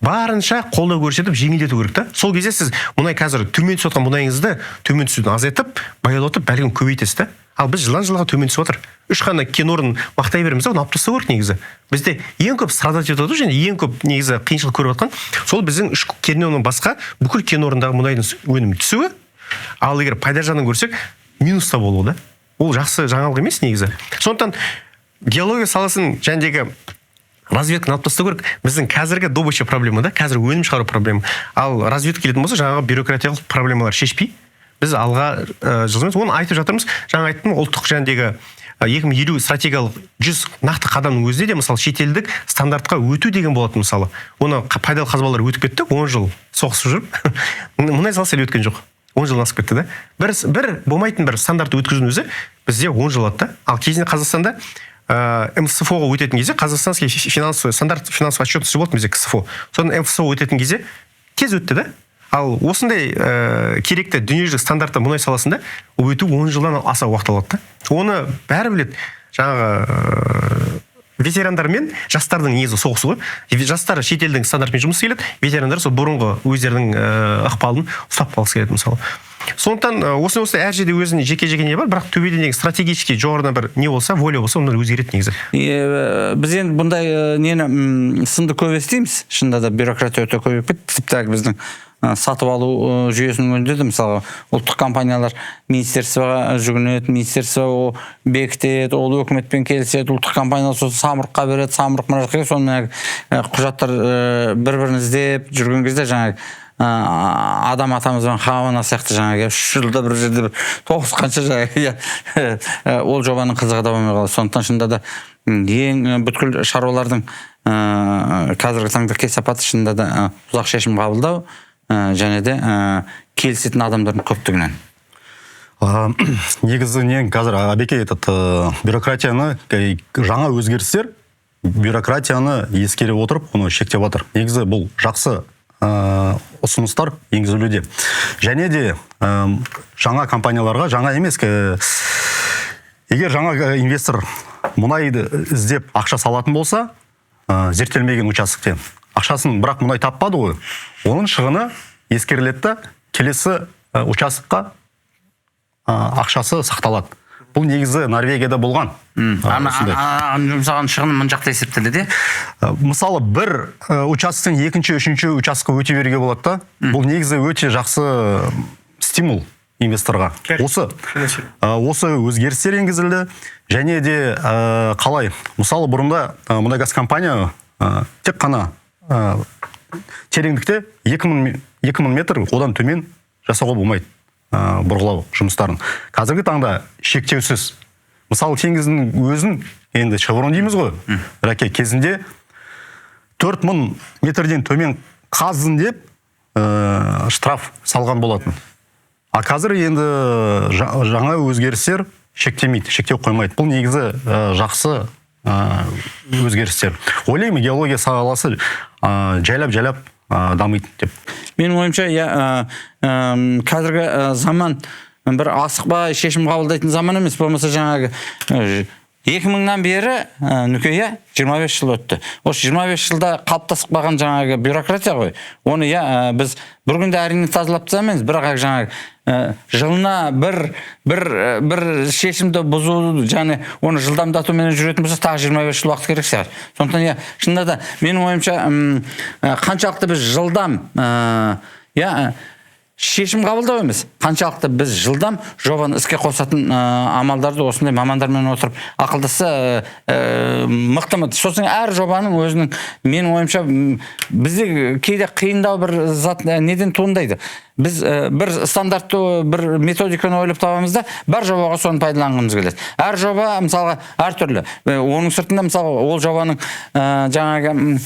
барынша қолдау көрсетіп жеңілдету керек та. Сол кезде сіз мұнай қазір төмен түсіп жатқан мұнайыңызды төмен түсуден азайтып, баяулатып, бәлкім көбейтесіз та. Ал біз жылдан жылға төмен түсіп жатыр. Үш қана кен орнын мақтай береміз да, оны алып тастау керек негізі. Бізде ең көп страдать етіп жатыр және ең көп негізі қиыншылық көріп жатқан сол біздің үш кен орнынан басқа бүкіл кен орнындағы мұнайдың өнімі түсуі. Ал егер пайда жағынан көрсек, минуста болуы да. Ол жақсы жаңалық емес негізі. Сондықтан геология саласын жәндегі разведканы алып тастау керек. Біздің қазіргі добыча проблема да, қазір өнім шығару проблема. Ал разведка келетін болса, жаңағы бюрократиялық проблемалар шешпей, біз алға жылжымаймыз. Оны айтып жатырмыз. Жаңа айттым, ұлттық жәндегі 2050 стратегиялық 100 нақты қадамның өзінде де, мысалы, шетелдік стандартқа өту деген болатын, мысалы. Оны пайдалы қазбалар өтіп кетті, 10 жыл соғысып жүріп. Мұнай саласы әлі өткен жоқ. 10 жылдан асып кетті да. Бір болмайтын бір стандартты өткізудің өзі бізде 10 жыл алады да. Ал кезінде Қазақстанда МСФО-ға өтетін кезде, Казахстанский финансовый стандарт финансовый отчетности болатын бізде, КСФО. Содан МФСО өтетін кезде тез өтті да. Ал осындай керекті дүниежүзілік стандартты мұнай саласында өту 10 жылдан аса уақыт алады да. Оны бәрі біледі. Жаңағы ветерандар мен жастардың негізі соғысы ғой. Жастар шетелдің стандартымен жұмыс істей келеді, ветерандар сол бұрынғы өздерінің ықпалын ұстап қалғысы келеді, мысалы. Сондықтан осы әр жерде өзінің жеке-жеке не бар, бірақ төбеде негізі стратегический жоғарыдан бір не болса, воля болса, онда өзгереді негізі. Біз енді бұндай нені сынды көп естиміз. Шынында да бюрократия өте көбейіп кетті. Тіпті біздің сатып алу жүйесінің өзінде де, мысалға, ұлттық компаниялар министерствоға жүгінеді, министерство ол бекітеді, ол өкіметпен келіседі, ұлттық компаниялар сосын Самұрыққа береді, Самұрық мына жаққа, сонымен құжаттар бір бірін іздеп жүрген кезде жаңағы Адам атамыз бен Хауа ана сияқты жаңағы 3 жылда бір жерде бір тоғысқанша жаңағы, иә, ол жобаның қызығы да болмай қалады. Сондықтан шынында да ең бүткіл шаруалардың қазіргі таңда кесапаты шынында да ұзақ шешім қабылдау және де келісетін адамдардың көптігінен. Негізінен қазір Әбеке этот бюрократияны, жаңа өзгерістер бюрократияны ескере отырып оны шектеп жатыр. Негізі бұл жақсы ұсыныстар енгізілуде. Және де жаңа компанияларға, жаңа емес, егер жаңа инвестор мұнайды іздеп ақша салатын болса, зерттелмеген участокте ақшасын, бірақ мұнай таппады ғой, оның шығыны ескеріледі да, келесі участокқа ақшасы сақталады. Бұл негізі Норвегияда болған. Осындай. Жұмсаған шығыны мына жақта есептеледі, иә? Мысалы, бір участоктен екінші, үшінші участокқа өте беруге болады да. Бұл негізі өте жақсы стимул инвесторға. Осы өзгерістер енгізілді. Және де қалай? Мысалы, бұрында мұнайгаз компания тек қана тереңдікте 2000 метр одан төмен жасауға болмайды бұрғылау жұмыстарын. Қазіргі таңда шектеусіз. Мысалы, теңіздің өзін енді Шеврон дейміз ғой. Рәке, кезінде 4000 метрден төмен қаздың деп штраф салған болатын. А қазір енді жаңа өзгерістер шектемейді, шектеу қоймайды. Бұл негізі жақсы өзгерістер. Ойлаймын, геология саласы жайлап-жайлап дамиды деп. Менің ойымша, қазіргі заман бір асықпай шешім қабылдайтын заман емес. Болмаса жаңағы 2000-нан бері, нүке, иә, 25 жыл өтті. Осы 25 жылда қалыптасып қалған жаңағы бюрократия ғой. Оны, иә, біз бір күнде әрине тазалап тастамаймыз, бірақ жаңағы жылына бір шешімді бұзу және оны жылдамдатумен жүретін болса, тағы 25 жыл уақыт керек шығар. Сондықтан, иә, шынында да менің ойымша, қаншалықты біз жылдам, иә, шешім қабылдау емес, қаншалықты біз жылдам жобаны іске қосатын амалдарды осындай мамандармен отырып ақылдасса, мықты мықты. Сосын әр жобаның өзінің, менің ойымша, бізде кейде қиындау бір зат неден туындайды. Біз бір стандартты бір методиканы ойлап табамыз да, бар жобаға соны пайдаланғымыз келеді. Әр жоба, мысалға, әртүрлі. Оның сыртында, мысалға, ол жобаның жаңағы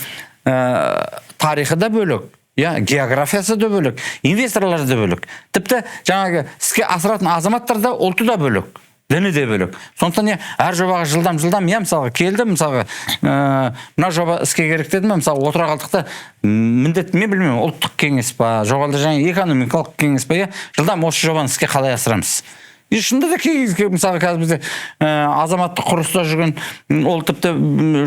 тарихы да бөлек. Я, географиясы да бөлек, инвесторлар да бөлек. Тіпті жаңағы іске асыратын азаматтар да, ұлты да бөлек, діні де бөлек. Сондықтан, иә, әр жобаға жылдам-жылдам, иә, мысалға, келді, мысалға, мына жоба іске керек деді ме, мысалға, отыра қалдық та, міндет, мен білмеймін, ұлттық кеңес па, жоқ әлде жаңа экономикалық кеңес па, иә, жылдам осы жобаны іске қалай асырамыз? И шынында да кей, мысалға, қазір бізде азаматтық құрылыста жүрген, ол тіпті,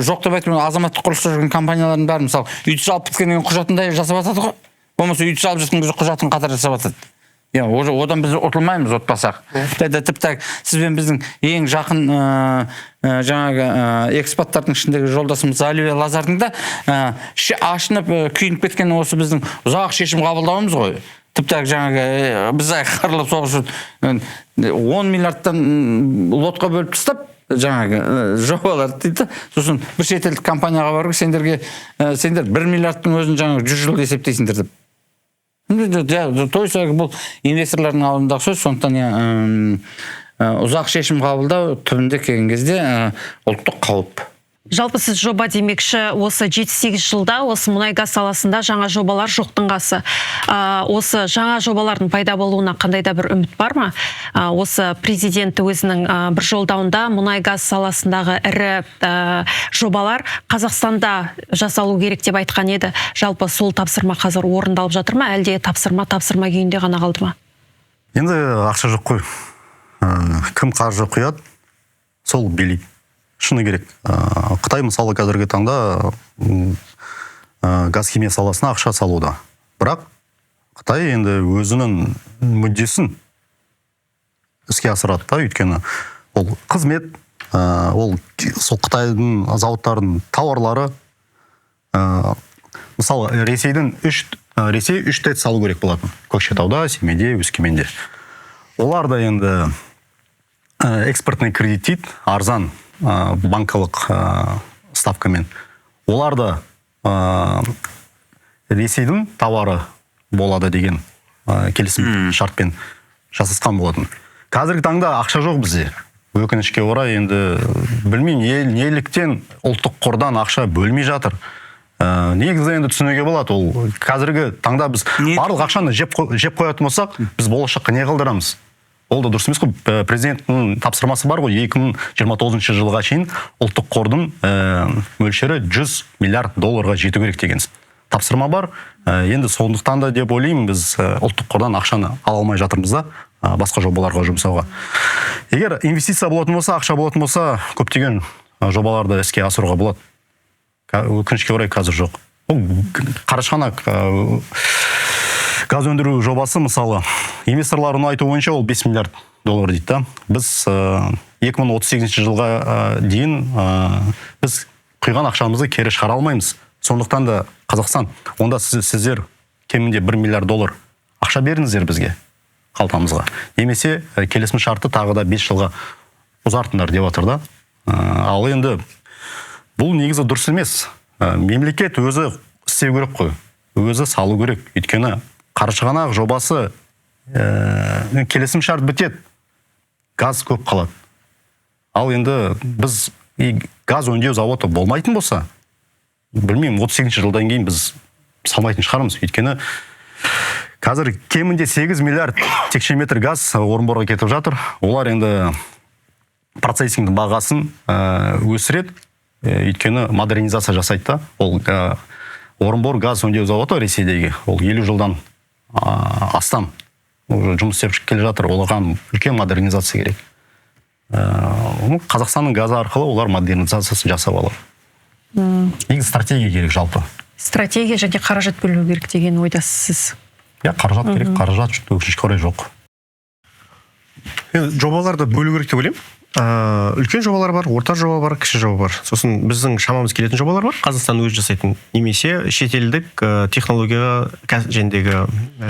жоқ деп айтпаймын, азаматтық құрылыста жүрген компаниялардың бәрі, мысалы, үйді салып біткеннен кейін құжатын да жасап жатады ғой. Болмаса үйді салып жатқан кезде құжатын қатар жасап жатады. Иә, уже одан біз ұтылмаймыз отпасақ. Тіпті сіз бен біздің ең жақын жаңағы экспаттардың ішіндегі жолдасымыз Оливия Лазардың да іші ашынып, күйініп кеткен осы біздің ұзақ шешім қабылдауымыз ғой. Тіпті жаңағы біз қарлап соғысып 10 миллиардтан лотқа бөліп тастап жаңағы жобаларды дейді. Сосын бір шетелдік компанияға барып, сендер 1 миллиардтың өзін жаңағы 100 жыл есептейсіңдер деп. То есть бұл инвесторлардың алдындағы сөз. Сондықтан, иә, Ұзақ шешім қабылдау түбінде келген кезде ұлттық қауіп. Жалпы сіз жоба демекші, осы 7-8 жылда осы мұнай-газ саласында жаңа жобалар жоқтың қасы. Осы жаңа жобалардың пайда болуына қандай да бір үміт бар ма? Осы президент өзінің бір жолдауында мұнай-газ саласындағы ірі жобалар Қазақстанда жасалу керек деп айтқан еді. Жалпы сол тапсырма қазір орындалып жатыр ма, әлде тапсырма күйінде ғана қалды ма? Енді ақша жоқ қой. Кім қаржы құяды, сол билейді. Шыны керек. Қытай мысалы қазіргі таңда газ химия саласына ақша салуда. Бірақ Қытай енді өзінің мүддесін іске асырады да, өйткені ол қызмет, ол сол Қытайдың зауыттарының тауарлары. Мысалы Ресей 3 ТЭЦ салу керек болатын. Көкшетауда, Семейде, Өскеменде. Олар да енді экспортный кредит дейді, арзан банкалық ставкамен. Олар да Ресейдің тауары болады деген келісім шартпен жасасқан болатын. Қазіргі таңда ақша жоқ бізде. Өкінішке орай енді білмеймін, неліктен ұлттық қордан ақша бөлмей жатыр. Негізі енді түсінуге болады. Ол қазіргі таңда біз барлық ақшаны жеп қоятын болсақ, біз болашаққа не қалдырамыз? Ол да дұрыс емес қой. Президенттің тапсырмасы бар ғой, 2029 жылға шейін ұлттық қордың мөлшері 100 миллиард долларға жету керек деген тапсырма бар. Енді сондықтан да деп ойлаймын, біз ұлттық қордан ақшаны ала алмай жатырмыз да, басқа жобаларға жұмсауға. Егер инвестиция болатын болса, ақша болатын болса, көптеген жобаларды іске асыруға болады. Өкінішке орай қазір жоқ. Ол Қарашығанақ газ өндіру жобасы мысалы, инвесторлардың айтуы бойынша ол 5 миллиард доллар дейді да. Біз 2038 жылға дейін біз құйған ақшамызды кері шығара алмаймыз. Сондықтан да Қазақстан, онда сіздер кемінде 1 миллиард доллар ақша беріңіздер бізге, қалтамызға. Немесе келісім шартты тағы да 5 жылға ұзартыңдар деп жатыр да. Ал енді бұл негізі дұрыс емес. Мемлекет өзі істеу керек қой, өзі салу керек. Өйткені Қарашығанақ жобасы келісім шарт бітеді, газ көп қалады. Ал енді біз газ өңдеу зауыты болмайтын болса, білмеймін, 38 жылдан кейін біз салмайтын шығармыз. Өйткені қазір кемінде 8 миллиард текше метр газ Орынборға кетіп жатыр. Олар енді процессингдің бағасын өсіреді, өйткені модернизация жасайды да. Ол Орынбор газ өңдеу зауыты Ресейдегі, ол 50 жылдан астам жұмыс істеп келе жатыр. Оларға үлкен модернизация керек. Қазақстанның газы арқылы олар модернизациясын жасап алады. Негізі стратегия керек жалпы. Стратегия және қаражат бөлу керек деген ойдасыз. Иә, қаражат керек, қаражат өкінішке орай жоқ. Енді жобаларды бөлу керек деп ойлаймын. Үлкен жобалар бар, орта жоба бар, кіші жоба бар. Сосын біздің шамамыз келетін жобалар бар, Қазақстан өзі жасайтын, немесе шетелдік технологияға жәндегі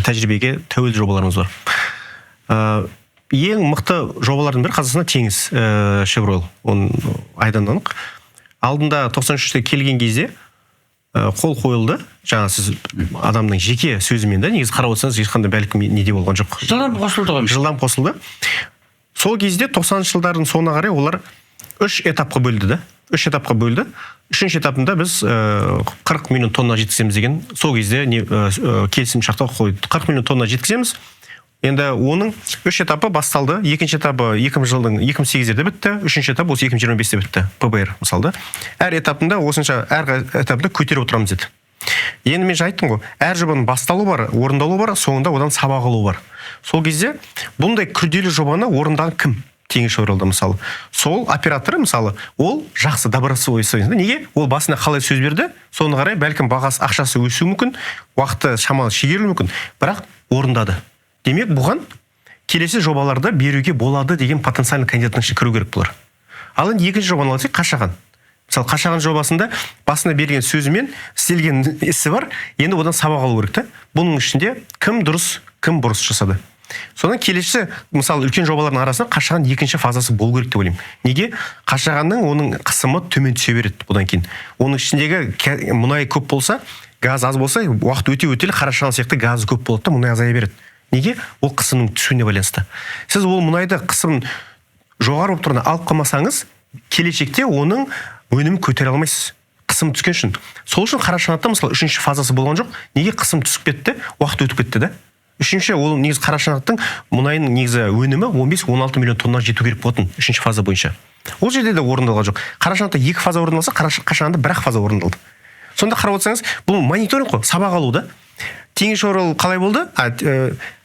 тәжірибеге тәуелді жобаларымыз бар. Ең мықты жобалардың бірі Қазақстанда Теңіз Шевройл, оның айдан анық. Алдында 93-те келген кезде қол қойылды. Жаңа сіз адамның жеке сөзімен де негізі қарап отырсаңыз ешқандай бәлкім неде болған жоқ. Жылдам қосылды ғой. Жылдам қосылды. Сол кезде 90-шы жылдардың соңына қарай олар 3 этапқа бөлді да. 3 этапқа бөлді. Үшінші этапында біз 40 миллион тонна жеткіземіз деген сол кезде келісім шартқа қойды. 40 миллион тонна жеткіземіз. Енді оның 3 этапы басталды. Екінші этапы 2008-де бітті. Үшінші этап осы 2025-те бітті. ПБР мысалы. Әр этапында осынша, әр этапында көтеріп отырамыз деді. Енді мен айттым ғой, әр жобаның басталуы бар, орындалуы бар, соңында одан сабақ алу бар. Сол кезде бұндай күрделі жобаны орындаған кім? Теңізшевройлда мысалы. Сол операторы мысалы, ол жақсы добросовестный. Неге? Ол басына қалай сөз берді, соны қарай бәлкім бағасы, ақшасы өсуі мүмкін, уақыты шамалы шегерілуі мүмкін, бірақ орындады. Демек, бұған келесі жобаларда беруге болады деген потенциальный кандидаттың ішіне кіру керек бұлар. Ал енді екінші жобаны алсақ, Қашаған. Мысалы, Қашаған жобасында басына берген сөзімен істелген ісі бар, енді одан сабақ алу керек та. Бұның ішінде кім дұрыс, кім бұрыс жасады. Содан келесі, мысалы, үлкен жобалардың арасында Қашаған екінші фазасы болу керек деп ойлаймын. Неге? Қашағанның оның қысымы төмен түсе береді бұдан кейін. Оның ішіндегі мұнай көп болса, газ аз болса, уақыт өте өтелі Қарашаған сияқты газы көп болады да, мұнай азая береді. Неге? Ол қысымның түсуіне байланысты. Сіз ол мұнайды қысым Жоғары болып тұрғанда алып қалмасаңыз, келешекте оның өнімін көтере алмайсыз. Қысым түскен үшін. Сол үшін Қарашығанақта мысалы үшінші фазасы болған жоқ. Неге қысым түсіп кетті? Уақыт өтіп кетті да. Үшінші, ол негізі Қарашығанақтың мұнайының негізі өнімі 15-16 миллион тонна жету керек болатын үшінші фаза бойынша. Ол жерде де орындалған жоқ. Қарашығанақта екі фаза орындалса, Қашағанда бір ақ фаза орындалды. Сонда қарап отырсаңыз, бұл мониторинг қой, сабақ алу да. Теңізшевройл қалай болды?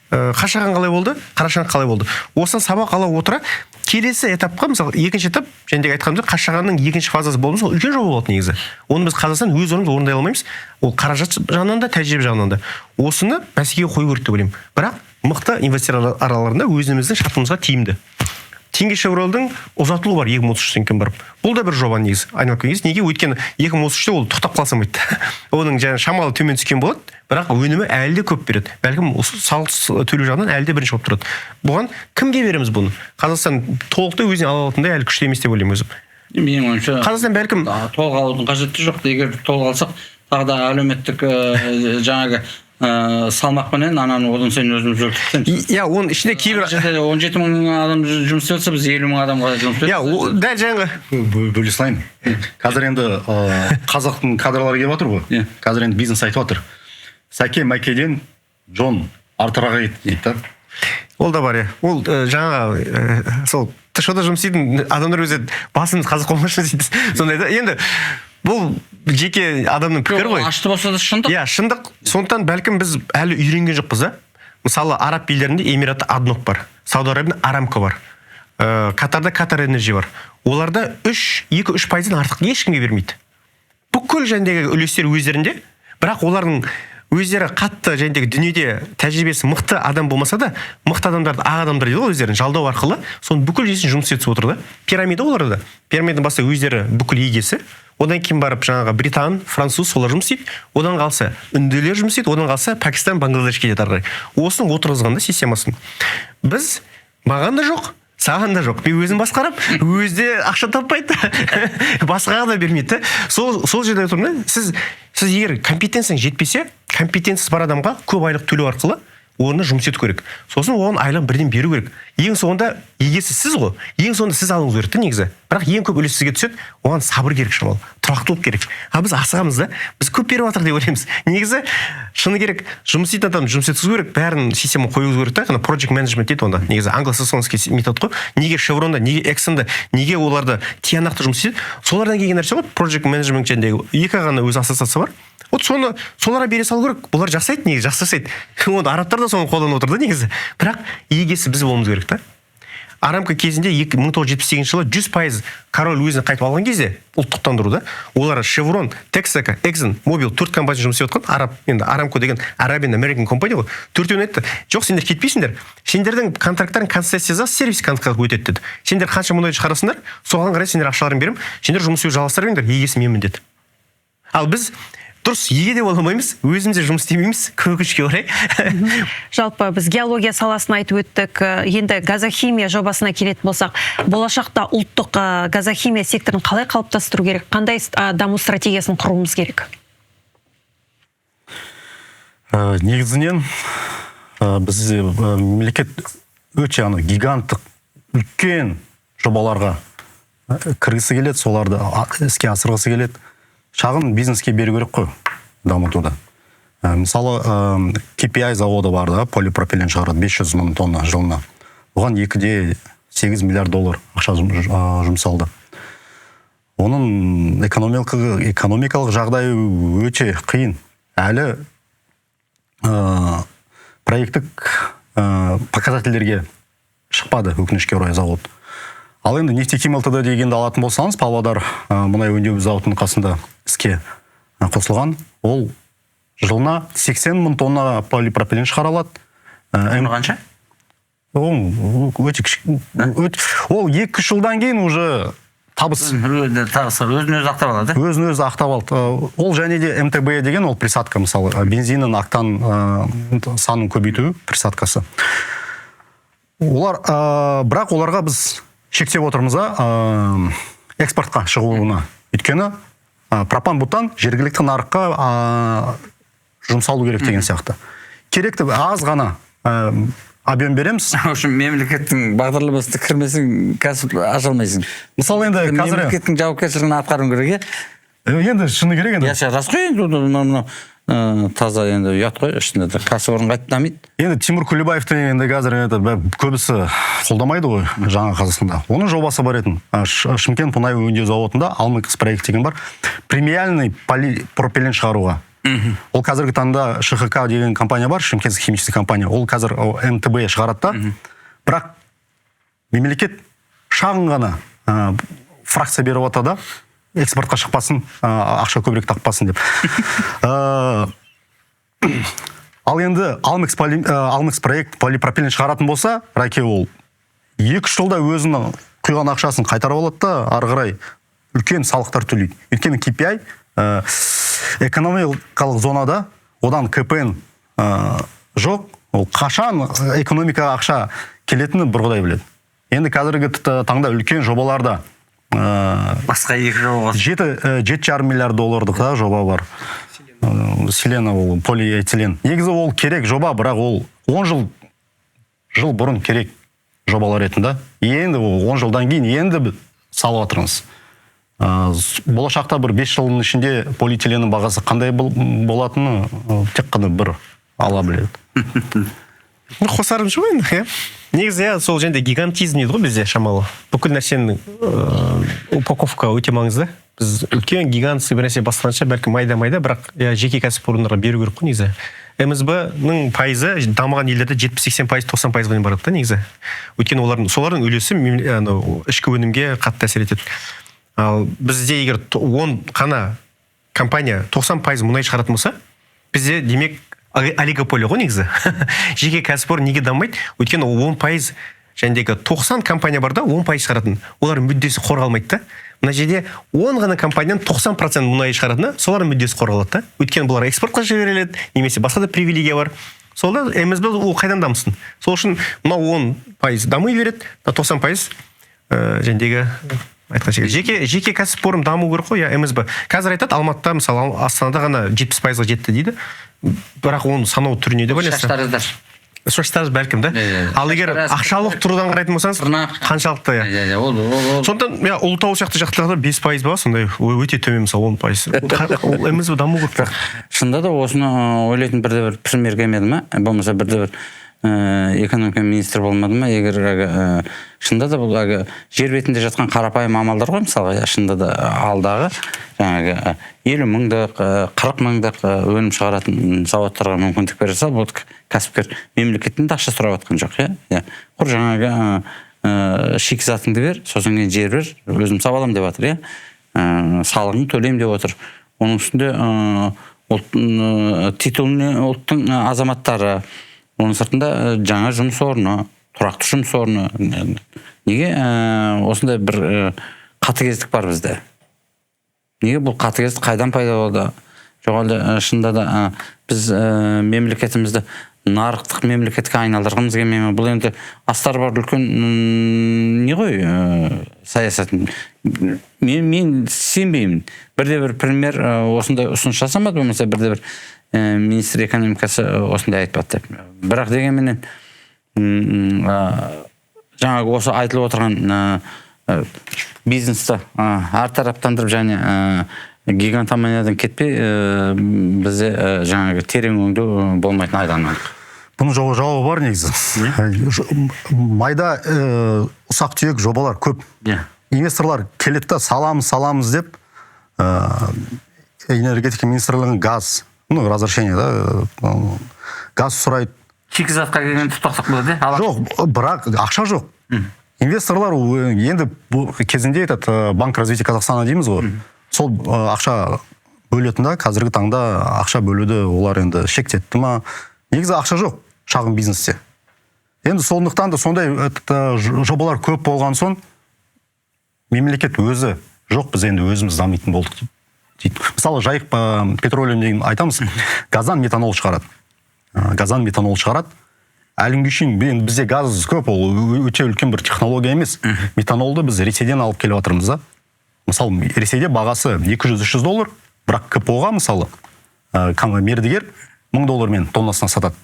Қашаған қалай болды? Қарашығанақ қалай болды? Осыдан сабақ ала отыра келесі этапқа, мысалы, екінші этап, және де айтқанымыздай, Қашағанның екінші фазасы болды, сол үлкен жоба болады негізі. Оны біз Қазақстан өз орнымыз орындай алмаймыз. Ол қаражат жағынан да, тәжірибе жағынан да. Осыны бәсекеге қою керек деп ойлаймын. Бірақ мықты инвестициялар араларында өзіміздің шартымызға тиімді. Теңізшевройлдың ұзатылуы бар 2033-тен кейін барып. Бұл да бір жоба негізі. Айналып келген кезде неге? Өйткені 2033-те ол тоқтап қала салмайды. Оның жаңа шамалы төмен түскен болады, бірақ өнімі әлі де көп береді. Бәлкім осы салық төлеу жағынан әлі де бірінші болып тұрады. Бұған кімге береміз бұны? Қазақстан толықтай өзіне ала алатындай әлі күшті емес деп ойлаймын өзім. Менің ойымша, Қазақстан бәлкім толық алудың қажеті жоқ. Егер толық алсақ, тағы да әлеуметтік жаңағы салмақпенен ананы одан сайын өзіміз өлтіріп тастаймыз. Иә, оның ішінде кейбір Жерде 17 мың адам жұмыс істеп жатса, біз 50 мың адамға жұмыс істеп Иә, дәл жаңағы Бөле салайын. Қазір енді қазақтың кадрлары келіп жатыр ғой. Иә. Қазір енді бизнес айтып жатыр. Сәке Мәкеден Джон артырақ ет дейді да. Ол да бар, иә. Ол жаңағы сол ТШО-да жұмыс істейтін адамдар өзі басымыз қазақ болмашы дейді. Сондай да. Енді бұл жеке адамның пікірі ғой. Ашты болса да шындық. Иә, шындық. Сондықтан бәлкім біз әлі үйренген жоқпыз да. Мысалы, Араб елдерінде Эмиратта Аднок бар, Сауд Арабияда Арамко бар, Катарда Катар Энерджи бар. Оларда 2-3 пайыздан артық ешкімге бермейді. Бүкіл жәндегі үлестер өздерінде, бірақ олардың өздері қатты жәндегі дүниеде тәжірибесі мықты адам болмаса да, мықты адамдарды ақ адамдар дейді ғой өздерін жалдау арқылы, соның бүкіл жүйесін жұмыс істетіп отыр да. Пирамида оларда да. Пирамиданың баста өздері бүкіл егесі, одан кейін барып жаңағы британ, француз солар жұмыс істейді, одан қалса үнділер жұмыс істейді, одан қалса Пәкістан, Бангладеш кетеді ары қарай. Осыны отырғызғанда системасын. Біз маған да жоқ, саған да жоқ. Мен өзім басқарам, өзі де ақша таппайды, басқаға да бермейді. Сол жерде айтып тұрмын да, сіз егер компетенцияң жетпесе, компетенциясы бар адамға көп айлық төлеу арқылы орнына жұмыс ету керек. Сосын оған айлығын бірден беру керек. Ең соңында егесі сіз ғой. Ең соңында сіз алуыңыз керек те негізі. Бірақ ең көп үлес сізге түседі, оған сабыр керек шамалы, тұрақтылық керек. Ал біз асығамыз да, біз көп беріп жатыр деп ойлаймыз. Негізі шыны керек, жұмыс істейтін адам жұмыс еткізу керек, бәрін система қоюыңыз керек та. Ана project management дейді онда. Негізі англосаксонский метод қой. Неге Chevron'да, неге Exxon'да, неге оларда тиянақты жұмыс істейді? Солардан келген нәрсе ғой, project management жөніндегі екі ғана өз ассоциациясы бар. Вот соны соларға бере салу керек. Бұлар жасайды, негізі жақсы жасайды. Оны арабтар да соны қолданып отыр да негізі. Бірақ егесі біз болуымыз керек та. Арамко кезінде 1978 жылы 100% король өзіне қайтып алған кезде ұлттықтандыру да, олар Chevron, Texaco, Exxon, Mobil төрт компания жұмыс істеп жатқан. Араб, енді Арамко деген Arabian American компания ғой. Төртеуін айтты, жоқ, сендер кетпейсіңдер. Сендердің контракттарың концессия сервис контрактқа өтеді деді. Сендер қанша мұнай шығарасыңдар, соған қарай сендер ақшаларын беремін, сендер жұмыс істеуді жалғастыра беріңдер, егесі менмін деді. Ал біз дұрыс еге де бола алмаймыз, өзіміз де жұмыс істемейміз, өкінішке орай. Жалпы біз геология саласын айтып өттік. Енді газохимия жобасына келетін болсақ, болашақта ұлттық газохимия секторын қалай қалыптастыру керек? Қандай даму стратегиясын құруымыз керек? Негізінен, біз мемлекет өте гиганттық үлкен жобаларға кіргісі келеді, соларды іске асырғысы келеді. Шағын бизнеске беру керек қой дамытуда. Мысалы, KPI заводы бар да, полипропилен шығарады 500 мың тонна жылына. Оған 2,8 миллиард доллар ақша жұмсалды. Оның экономикалық жағдайы өте қиын. Әлі проекттік показательдерге шықпады, өкінішке орай, завод. Ал енді Нефтехим ЛТД дегенді алатын болсаңыз, Павлодар мұнай өңдеу зауытының қасында іске қосылған. Ол жылына 80 мың тонна полипропилен шығара алады. Оны қанша? Ол өте кіші, өте, ол екі-үш жылдан кейін уже табыс. Өзін өзі ақтап алады, э? Өзін өзі ақтап алды. Ол және де МТБ деген ол присадка, мысалы, бензиннің октан санын көбейту присадкасы. Олар, бірақ оларға біз шектеп отырмыз да, экспортқа шығуына. Өйткені пропан-бутан жергілікті нарыққа жұмсалу керек деген сияқты. Керекті аз ғана Объем береміз. В общем, мемлекеттің бағдарламасына кірмесең, кәсіп аша алмайсың. Мысалы, енді қазір Мемлекеттің жауапкершілігін атқаруың керек, иә. Енді шыны керек енді. Иә, рас қой енді, мынау таза енді ұят қой, ішінде де кәсіпорын қайтып дамиды. Енді Тимур Күлебаевты енді қазір енді көбісі қолдамайды ғой Жаңа Қазақстанда. Оның жобасы бар еді. Шымкент мұнай өңдеу зауытында Алмэкс проект деген бар. Премиальный полипропилен шығаруға. Ол қазіргі таңда ШХК деген компания бар, Шымкентский химический компания. Ол қазір МТБ шығарады да. Бірақ мемлекет шағын ғана фракция беріп жатыр да, экспортқа шықпасын, ақша көбірек таппасын деп. Ал енді Алмэкс проект полипропилен шығаратын болса, Раке, ол 2-3 жылда өзінің құйған ақшасын қайтарып алады да, ары қарай үлкен салықтар төлейді. Өйткені KPI, экономикалық зонада одан КПН жоқ, ол қашан экономикаға ақша келетінін бір Құдай біледі. Енді қазіргі таңда үлкен жобаларда Басқа екі жоба. 7,5 миллиард долларлық да жоба бар. Селена, ол полиэтилен. Негізі ол керек жоба, бірақ ол 10 жыл бұрын керек жобалар етін да. Енді ол 10 жылдан кейін енді біз салып жатырмыз. Болашақта бір 5 жылдың ішінде полиэтиленнің бағасы қандай болатыны тек қана бір Алла біледі. Қосарым жоқ енді, иә. Негізі, иә, сол және де гигантизм дейді ғой бізде шамалы. Бүкіл нәрсенің упаковка өте маңызды. Біз үлкен гигантский бір нәрсе бастағанша, бәлкім, майда майда, бірақ иә, жеке кәсіпорындарға беру керек қой негізі. МСБ-ның пайызы дамыған елдерде 70-80%, 90%-ға дейін барады да негізі. Өйткені олардың, солардың үлесі анау, ішкі өнімге қатты әсер етеді. Ал бізде егер 10 қана компания 90% мұнай шығаратын болса, бізде демек олигополия ғой негізі. Жеке кәсіпорын неге дамымайды? Өйткені ол 10% жәндегі 90 компания бар да, 10% шығаратын. Олардың мүддесі қорғалмайды да. Мына жерде 10 ғана компанияның 90% мұнай шығаратыны, солардың мүддесі қорғалады да. Өйткені бұлар экспортқа жіберіледі, немесе басқа да привилегия бар. Сонда МСБ ол қайдан дамысын? Сол үшін мынау 10% дами береді, мына 90% жәндегі айтқан секілді. Жеке кәсіпорын даму керек қой, иә, МСБ. Қазір айтады, Алматыда, мысалы, Астанада ғана 70%-ға жетті дейді. Бірақ оның санау түріне де байланысты. Шаштараздар. Шаштараз бәлкім да. Иә, иә. Ал егер Шаштараз- ақшалық тұрғыдан қарайтын болсаңыз, Тырнақ. қаншалықты, иә. Иә, иә, ол Сондықтан, иә, Ұлытау сияқты жақтарда 5% ба сондай, өте төмен, мысалы, 10%. Ол МСБ даму керек. Шынында да осыны ойлайтын бірде бір премьер келмеді ма, болмаса бірде бір экономика министрі болмады ма? Егер әлгі, шынында да бұл әлгі жер бетінде жатқан қарапайым амалдар ғой, мысалға, иә, шынында да алдағы жаңағы 50 мыңдық, 40 мыңдық өнім шығаратын заводтарға мүмкіндік бере салып, бұл кәсіпкер мемлекеттен де ақша сұрап жатқан жоқ, иә, құр жаңағы шикізатыңды бер, сосын кейін жер бер, өзім сап аламын деп жатыр, иә. Салығын төлеймін деп отыр. Оның үстінде ұлттың титулный ұлттың азаматтары, оның сыртында жаңа жұмыс орны, тұрақты жұмыс орны. Неге осындай бір қатыгездік бар бізде? Неге бұл қатыгездік қайдан пайда болды? Жоқ әлде шынында да біз мемлекетімізді нарықтық мемлекетке айналдырғымыз келмей ме? Бұл енді астары бар үлкен не ғой, саясат. Мен сенбеймін, бірде бір премьер осындай ұсыныс жасамады, болмаса бірде бір министр экономикасы осындай айтпады деп. Бірақ дегенменен жаңағы осы айтылып отырған бизнесті әртараптандырып және гигантоманиядан кетпей, бізде жаңағы терең өңдеу болмайтыны айдан анық. Бұның жауабы бар негізі. Майда ұсақ түйек жобалар көп. Инвесторлар келеді да, саламыз, саламыз деп, энергетика министрлігінің газ, ну, разрешение да, газ сұрайды. Шикізатқа келгенде тоқтақ болады, иә. Жоқ, бірақ ақша жоқ. Инвесторлар енді бұл кезінде этот Банк развития Казахстана дейміз ғой, сол ақша бөлетін да. Қазіргі таңда ақша бөлуді олар енді шектетті ма, негізі ақша жоқ шағын бизнесте. Енді сондықтан да сондай этот, жобалар көп болған соң, мемлекет өзі жоқ, біз енді өзіміз дамитын болдық дейді. Мысалы, Жайық петролиум деген айтамыз, газдан метанол шығарады. Газдан метанол шығарады. Әлі күнге шейін енді бізде газ көп, ол өте үлкен бір технология емес. Метанолды біз Ресейден алып келіп жатырмыз да. Мысалы, Ресейде бағасы 200-300 доллар, бірақ КПО-ға, мысалы, мердігер 1000 доллармен тоннасына сатады.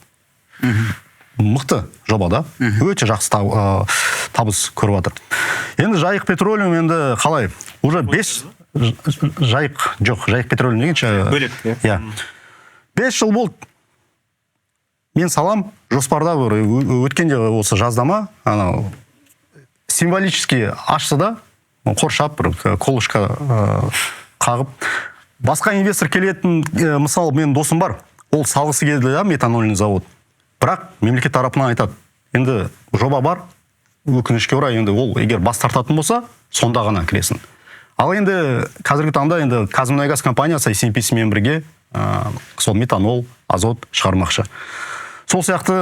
Мықты жоба да, өте жақсы табыс көріп жатыр. Енді Жайық Петролиум енді қалай, уже бес Жайық, жоқ, Жайық Петролиум дегенше Бөлек, иә. Иә, 5 жыл болды. Мен салам жоспарда бір өткенде осы жазда ма, анау символически ашты да, қоршап бір колышка қағып. Басқа инвестор келетін, мысалы, менің досым бар, ол салғысы келді да метанольный завод, бірақ мемлекет тарапынан айтады: енді жоба бар, өкінішке орай, енді ол егер бас тартатын болса, сонда ғана кіресің. Ал енді қазіргі таңда енді ҚазМұнайГаз компаниясы SNPC-мен бірге сол метанол, азот шығармақшы. Сол сияқты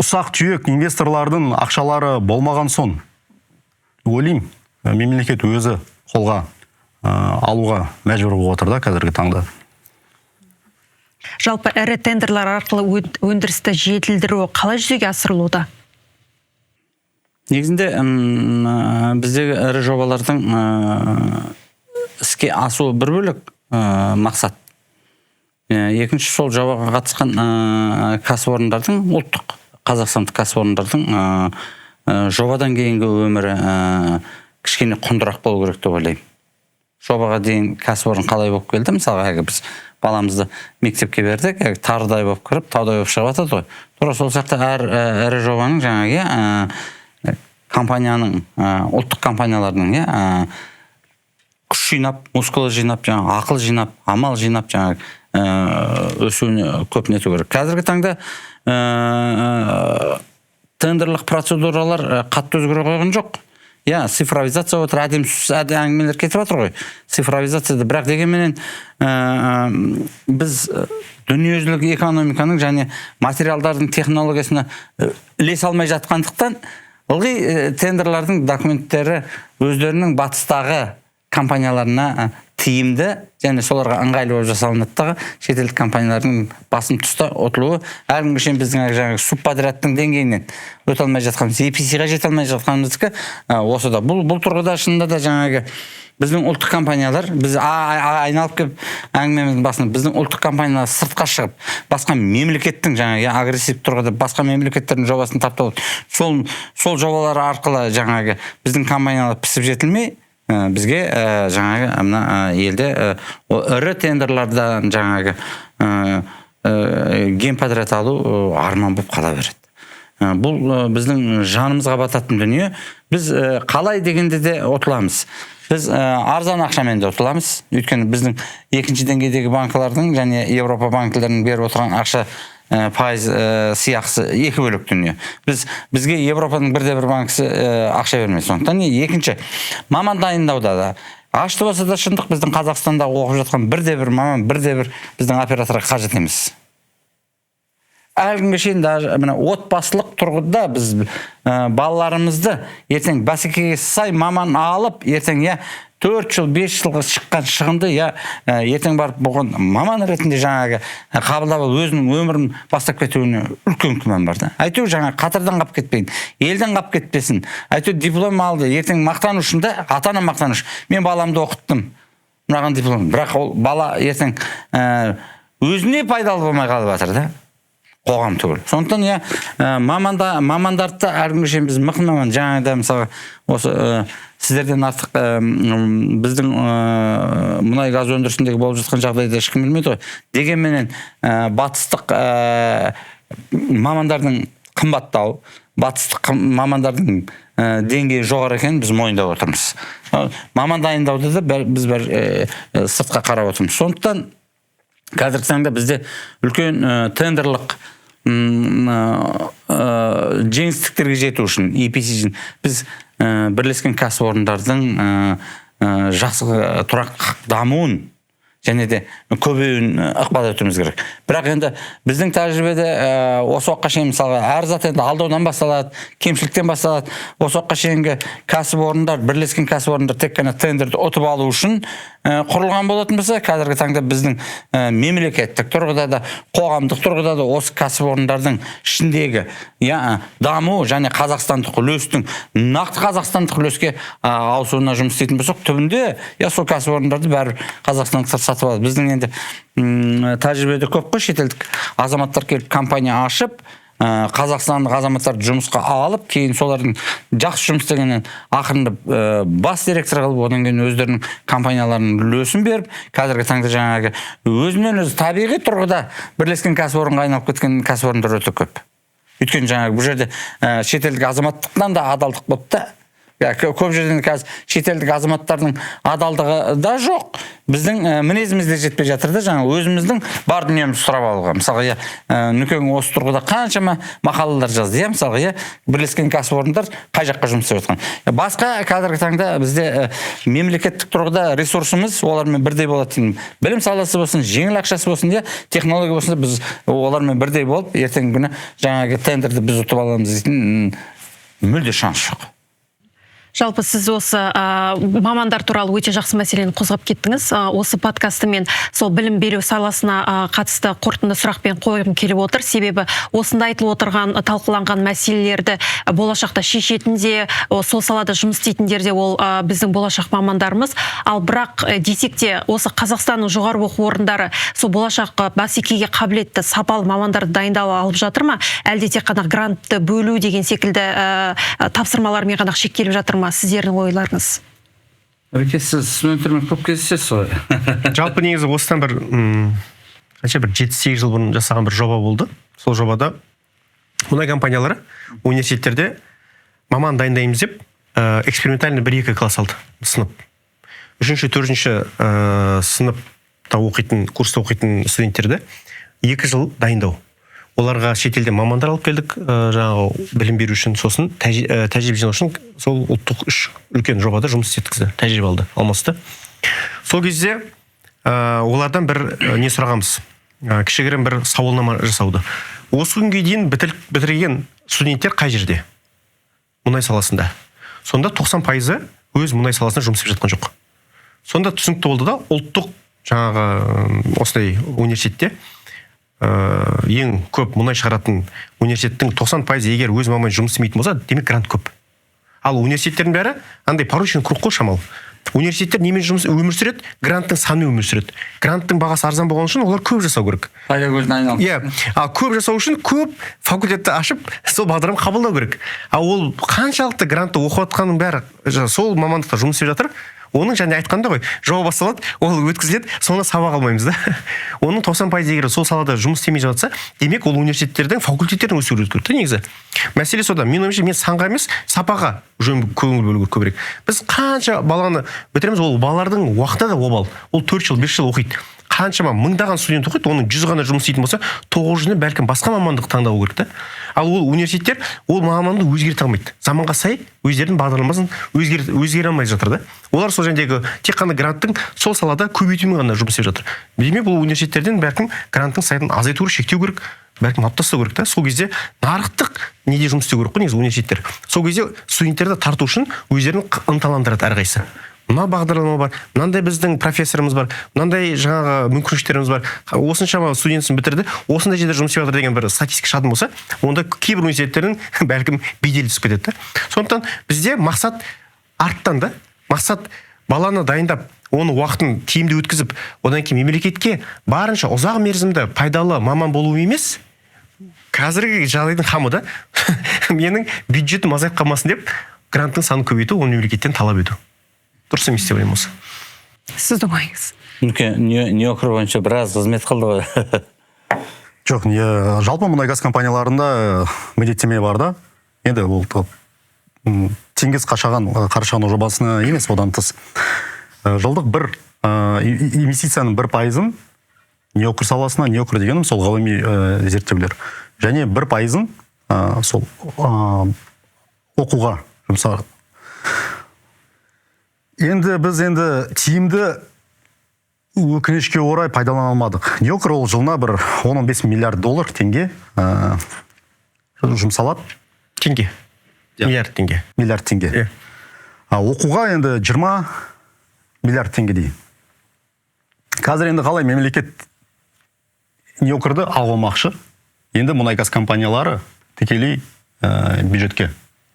ұсақ түйек инвесторлардың ақшалары болмаған соң, ойлаймын, мемлекет өзі қолға алуға мәжбүр болып отыр да қазіргі таңда. Жалпы, ірі тендерлер арқылы өндірісті жетілдіру қалай жүзеге асырылуда? Негізінде біздегі ірі жобалардың іске асуы бір бөлек мақсат. Екінші, сол жобаға қатысқан кәсіпорындардың, ұлттық қазақстандық кәсіпорындардың жобадан кейінгі өмірі кішкене құндырақ болу керек деп ойлаймын. Жобаға дейін кәсіпорын қалай болып келді? Мысалға, әлгі біз баламызды мектепке бердік, әлгі тарыдай болып кіріп, таудай болып шығып жатады ғой. Тура сол сияқты әр ірі жобаның жаңағы, иә, компанияның, ұлттық компаниялардың, иә, күш жинап, мускул жинап, жаңағы ақыл жинап, амал жинап, жаңағы өсуіне көп нету керек. Қазіргі таңда тендерлік процедуралар қатты өзгере қойған жоқ, иә. Цифровизация отыр, әдемі әңгімелер кетіп жатыр ғой цифровизацияда. Бірақ дегенменен біз дүниежүзілік экономиканың және материалдардың технологиясына ілесе алмай жатқандықтан, ылғи тендерлардың документтері өздерінің батыстағы компанияларына тиімді және соларға ыңғайлы болып жасалынады дағы, шетелдік компаниялардың басым тұста ұтылуы әлі күнге шейін біздің әлгі жаңағы субподрядтың деңгейінен өте алмай жатқанымыз, EPC-ға жете алмай жатқанымыздікі осы да. Бұл тұрғыда шынында да жаңағы біздің ұлттық компаниялар, біз айналып келіп әңгімеміздің басында, біздің ұлттық компаниялар сыртқа шығып, басқа мемлекеттің жаңағы, иә, агрессивті тұрғыда басқа мемлекеттердің жобасын тартып алып, сол жобалар арқылы жаңағы біздің компаниялар пісіп жетілмей, бізге жаңағы мына елде ірі тендерлардан жаңағы генподряд алу арман болып қала береді. Бұл біздің жанымызға бататын дүние. Біз қалай дегенде де ұтыламыз. Біз арзан ақшамен де ұтыламыз, өйткені біздің екінші деңгейдегі банкалардың және Еуропа банкілерінің беріп отырған ақша пайыз сыйақысы екі бөлек дүние. Бізге Еуропаның бірде бір банкісі ақша бермейді. Сондықтан екінші, маман дайындауда да, ашты болса да шындық, біздің Қазақстанда оқып жатқан бірде бір маман бірде бір біздің операторға қажет емес әлі күнге шейін. Даже мына отбасылық тұрғыда біз балаларымызды ертең бәсекеге сай маман алып, ертең, иә, 4 жыл, 5 жылға шыққан шығынды, иә, ертең барып бұған маман ретінде жаңағы қабылдап алып, өзінің өмірін бастап кетуіне үлкен күмән бар да. Әйтеуір жаңағы қатардан қалып кетпейін, елден қалып кетпесін, әйтеуір диплом алды, ертең мақтану үшін да, ата ана мақтану үшін: мен баламды оқыттым, мынаған диплом. Бірақ ол бала ертең өзіне пайдалы болмай қалып жатыр да, қоғам түгіл. Сондықтан, иә, мамандарды да әлі күнге шейін біз мықты маман жаңағыда, мысалға, осы сіздерден артық біздің мұнай газ өндірісіндегі болып жатқан жағдайды ешкім білмейді ғой. Дегенменен батыстық мамандардың қымбаттау, батыстық мамандардың деңгейі жоғары екенін біз мойындап отырмыз. Маман дайындауда да біз бір сыртқа қарап отырмыз. Сондықтан қазіргі таңда бізде үлкен тендерлік жеңістіктерге жету үшін, EPC, біз бірлескен кәсіпорындардың жақсы, тұрақты дамуын және де көбеюін ықпал етуіміз керек. Бірақ енді біздің тәжірибеде осы уақытқа шейін, мысалға, әр зат енді алдаудан басталады, кемшіліктен басталады. Осы уақытқа шейінгі кәсіпорындар, бірлескен кәсіпорындар тек қана тендерді ұтып алу үшін құрылған болатын болса, қазіргі таңда біздің мемлекеттік тұрғыда да, қоғамдық тұрғыда да осы кәсіпорындардың ішіндегі, иә, даму және қазақстандық үлестің нақты қазақстандық үлеске ауысуына жұмыс істейтін болсақ, түбінде, иә, сол кәсіпорындарды бәрібір қазақстандықтар сатып алады. Біздің енді тәжірибеде көп қой, шетелдік азаматтар келіп, компания ашып, Қазақстандық азаматтарды жұмысқа алып, кейін солардың жақсы жұмыс істегеннен ақырындап бас директор қылып, одан кейін өздерінің компанияларының үлесін беріп, қазіргі таңда жаңағы өзінен өзі табиғи тұрғыда бірлескен кәсіпорынға айналып кеткен кәсіпорындар өте көп. Өйткені жаңағы бұл жерде шетелдік азаматтықтан да адалдық болды да. Көп жерден қазір шетелдік азаматтардың адалдығы да жоқ, біздің мінезіміз де жетпей жатыр да, жаңа өзіміздің бар дүниемізді сұрап алуға. Мысалға, иә, Нүкең осы тұрғыда қаншама мақалалар жазды, иә, мысалға, иә, бірлескен кәсіпорындар қай жаққа жұмыс істеп жатқан. Басқа қазіргі таңда бізде мемлекеттік тұрғыда ресурсымыз олармен бірдей болады. Білім саласы болсын, жеңіл ақшасы болсын, иә, технология болсын, біз олармен бірдей болып, ертеңгі күні жаңағы тендерді біз ұтып аламыз дейтін мүлде шанс жоқ. Жалпы сіз осы мамандар туралы өте жақсы мәселені қозғап кеттіңіз. Осы подкасты мен сол білім беру саласына қатысты қорытынды сұрақпен қойғым келіп отыр. Себебі осында айтылып отырған, талқыланған мәселелерді болашақта шешетін де, сол салада жұмыс істейтіндер де ол біздің болашақ мамандарымыз. Ал бірақ десек те, осы Қазақстанның жоғары оқу орындары сол болашақ бәсекеге қабілетті сапалы мамандарды дайындау алып жатыр ма? Әлде тек қана грантты бөлу деген секілді тапсырмалармен ғана шектеліп жатыр ма? Сіздердің ойларыңыз? Әбеке, сіз студенттермен көп кездесесіз ғой. Жалпы негізі осыдан бір қанша бір 7-8 жыл бұрын жасаған бір жоба болды. Сол жобада мұнай компаниялары университеттерде маман дайындаймыз деп экспериментальный 1-2 класс алды, сынып. 3-ші, 4-ші сыныпта оқитын, курста оқитын студенттерді 2 жыл дайындау. Оларға шетелден мамандар алып келдік, жаңағы білім беру үшін, сосын тәжірибе жинау үшін сол ұлттық 3 үлкен жобада жұмыс істеткізді, тәжірибе алды, алмасты. Сол кезде олардан бір не сұрағанбыз, кішігірім бір сауалнама жасауды. Осы күнге дейін бітірген студенттер қай жерде? Мұнай саласында. Сонда 90% өз мұнай саласында жұмыс істеп жатқан жоқ. Сонда түсінікті болды да, ұлттық жаңағы осындай университетте ең көп мұнай шығаратын университеттің 90% егер өз маманы жұмыс істемейтін болса, демек грант көп. Ал университеттердің бәрі андай порочный круг қой шамалы. Университеттер немен жұмыс өмір сүреді? Гранттың саны өмір сүреді. Гранттың бағасы арзан болған үшін олар көп жасау керек. Пайда көзін айналып. Иә, ал көп жасау үшін көп факультетті ашып, сол бағдарлама қабылдау керек. Ал ол қаншалықты грантты оқып жатқанның бәрі сол мамандықта жұмыс істеп жатыр. Оның және айтқанда ғой, жоба басталады, ол өткізіледі, соны сабақ алмаймыз да. Оның 90% егер сол салада жұмыс істемей жатса, демек ол университеттердің, факультеттердің өсуі керек те негізі. Мәселе сода. Менің ойымша, мен санға емес, сапаға жөн көңіл бөлу керек көбірек. Біз қанша баланы бітіреміз, ол балалардың уақыты да обал. Ол 4 жыл, 5 жыл оқиды. Қаншама мыңдаған студент оқиды, оның 100 ғана жұмыс істейтін болса, 900-іне бәлкім басқа мамандық таңдау керек та. Ал ол университеттер ол мамандықты өзгерте алмайды. Заманға сай өздерінің бағдарламасын өзгере алмай жатыр да. Олар сол жердегі тек қана гранттың сол салада көбейтумен ғана жұмыс істеп жатыр. Демек, бұл университеттерден бәлкім гранттың сайын азайту керек, шектеу керек, бәлкім алып тастау керек та. Сол кезде нарықтық неде жұмыс істеу керек қой негізі университеттер. Сол кезде студенттерді тарту үшін өздерін ынталандырады әрқайсысы. Мына бағдарлама бар, мынандай біздің профессорымыз бар, мынандай жаңағы мүмкіншіліктеріміз бар, осыншама студентсін бітірді, осындай жерде жұмыс істеп жатыр деген бір статистика шығатын болса, онда кейбір университеттердің бәлкім беделі түсіп кетеді да. Сондықтан бізде мақсат арттан да, мақсат баланы дайындап, оны уақытын тиімді өткізіп, одан кейін мемлекетке барынша ұзақ мерзімді пайдалы маман болу емес, қазіргі жағдайдың қамы да, менің бюджетім азайып қалмасын деп гранттың санын көбейту, оны мемлекеттен талап ету. Дұрыс емес деп ойлаймын осы. Сіздің ойыңыз? Нүке, НИОКР бойынша біраз қызмет қылды ғой. Жоқ, жалпы мұнай-газ компанияларында міндеттеме бар да. Енді ол Теңіз Қарашаған жобасына емес, одан тыс. Жылдық бір инвестицияның 1% НИОКР саласына, НИОКР дегенім сол ғылыми зерттеулер. Және 1% сол оқуға жұмсалады. Енді біз тиімді өкінішке орай пайдалана алмадық. НИОКР ол жылына бір 10-15 миллиард доллар теңге жұмсалады. Теңге. Миллиард теңге. Миллиард теңге. Оқуға енді 20 миллиард теңге дейін. Қазір енді қалай мемлекет НИОКР-ды алмақшы. Енді мұнай-газ компаниялары тікелей бюджетке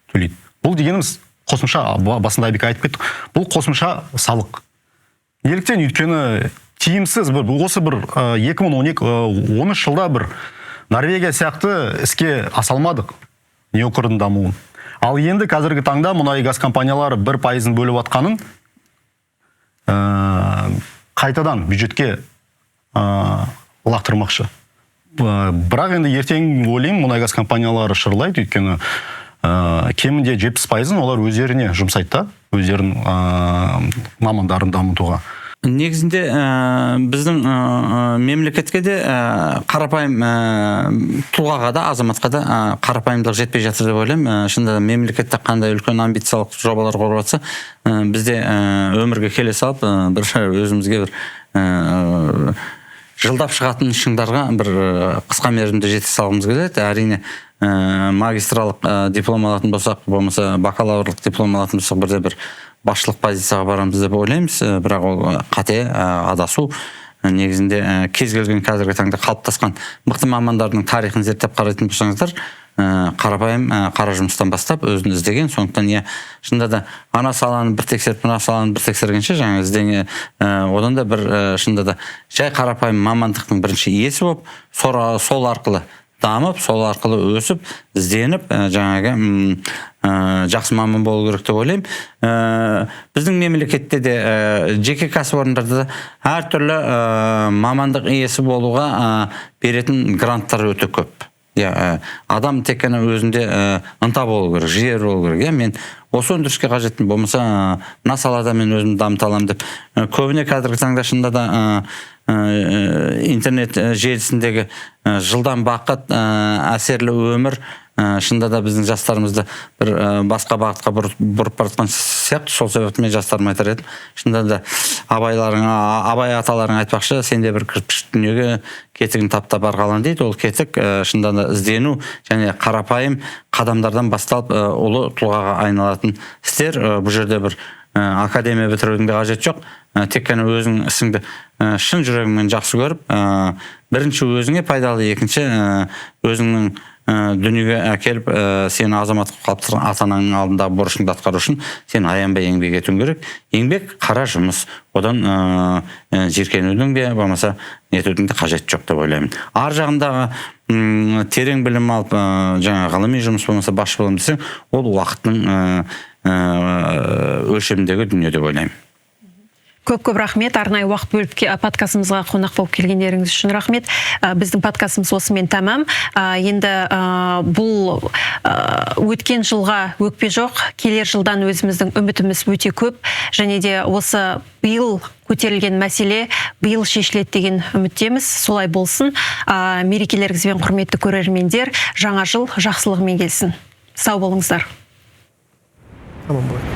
төлейді. Бұл дегеніміз қосымша, басында Айбек айтып кетті, бұл қосымша салық. Неліктен? Өйткені тиімсіз бір, осы бір, екі мың он екі, он үш жылда бір Норвегия сияқты іске аса алмадық неоқырдың дамуын. Ал енді қазіргі таңда мұнай газ компаниялары 1%-ын бөліп атқанын қайтадан бюджетке лақтырмақшы. Бірақ енді ертең ойлаймын, мұнай газ компаниялары шырлайды, өйткені кемінде 70%-ын олар өздеріне жұмсайды да, өздерінің мамандарын дамытуға. Негізінде біздің мемлекетке де қарапайым тұлғаға да, азаматқа да қарапайымдылық жетпей жатыр деп ойлаймын. Шынында да мемлекетте қандай үлкен амбициялық жобалар құрып жатса, бізде өмірге келе салып бір өзімізге бір жылдап шығатын шыңдарға бір қысқа мерзімде жете салғымыз келеді. Әрине, магистралық диплом алатын болсақ, болмаса бакалаврлық диплом алатын болсақ, бірде бір басшылық позицияға барамыз деп ойлаймыз. Бірақ ол қате, адасу. Негізінде кез келген қазіргі таңда қалыптасқан мықты мамандардың тарихын зерттеп қарайтын болсаңыздар, қарапайым қара жұмыстан бастап өзін іздеген. Сондықтан иә, шынында да ана саланы бір тексеріп, мына саланы бір тексергенше, жаңа іздене, одан да бір шынында да жай қарапайым мамандықтың бірінші иесі болып, сол арқылы дамып, сол арқылы өсіп, ізденіп, жаңағы жақсы маман болу керек деп ойлаймын. Біздің мемлекетте де жеке кәсіпорындарда да әртүрлі мамандық иесі болуға беретін гранттар өте көп. Иә, адам тек қана өзінде ынта болу керек, жігер болу керек. Иә, мен осы өндіріске қажетпін, болмаса мына салада мен өзімді дамыта аламын деп. Көбіне қазіргі таңда шынында да интернет желісіндегі жылдам бақыт, әсерлі өмір шынында да біздің жастарымызды бір басқа бағытқа бұрып бара жатқан сияқты. Сол себепті мен жастарыма айтар едім, шынында да Абай аталарың айтпақшы, сен де бір кірпіш дүниеге кетігін таптап арқалан дейді. Ол кетік шынында да іздену және қарапайым қадамдардан басталып ұлы тұлғаға айналатын істер. Бұл жерде бір академия бітірудің де қажеті жоқ. Тек қана өзің ісіңді шын жүрегіңмен жақсы көріп, бірінші өзіңе пайдалы, екінші өзіңнің дүниеге әкеліп, сені азамат қылып қалыптастырған ата-анаңның алдындағы борышыңды атқару үшін сен аянбай еңбек етуің керек. Еңбек қара жұмыс, одан жиіркенудің де болмаса нетудің де қажеті жоқ деп ойлаймын. Ар жағындағы терең білім алып, жаңа ғылыми жұмыс болмаса басшы боламын десең, ол уақыттың өлшеміндегі дүние деп ойлаймын. Көп-көп рахмет, арнайы уақыт бөліп подкастымызға қонақ болып келгендеріңіз үшін рахмет. Біздің подкастымыз осымен тәмам. Енді бұл өткен жылға өкпе жоқ, келер жылдан өзіміздің үмітіміз өте көп. Және де осы биыл көтерілген мәселе биыл шешіледі деген үміттеміз. Солай болсын. Мерекелеріңізбен, құрметті көрермендер, жаңа жыл жақсылығымен келсін. Сау болыңыздар. Аман болыңыз.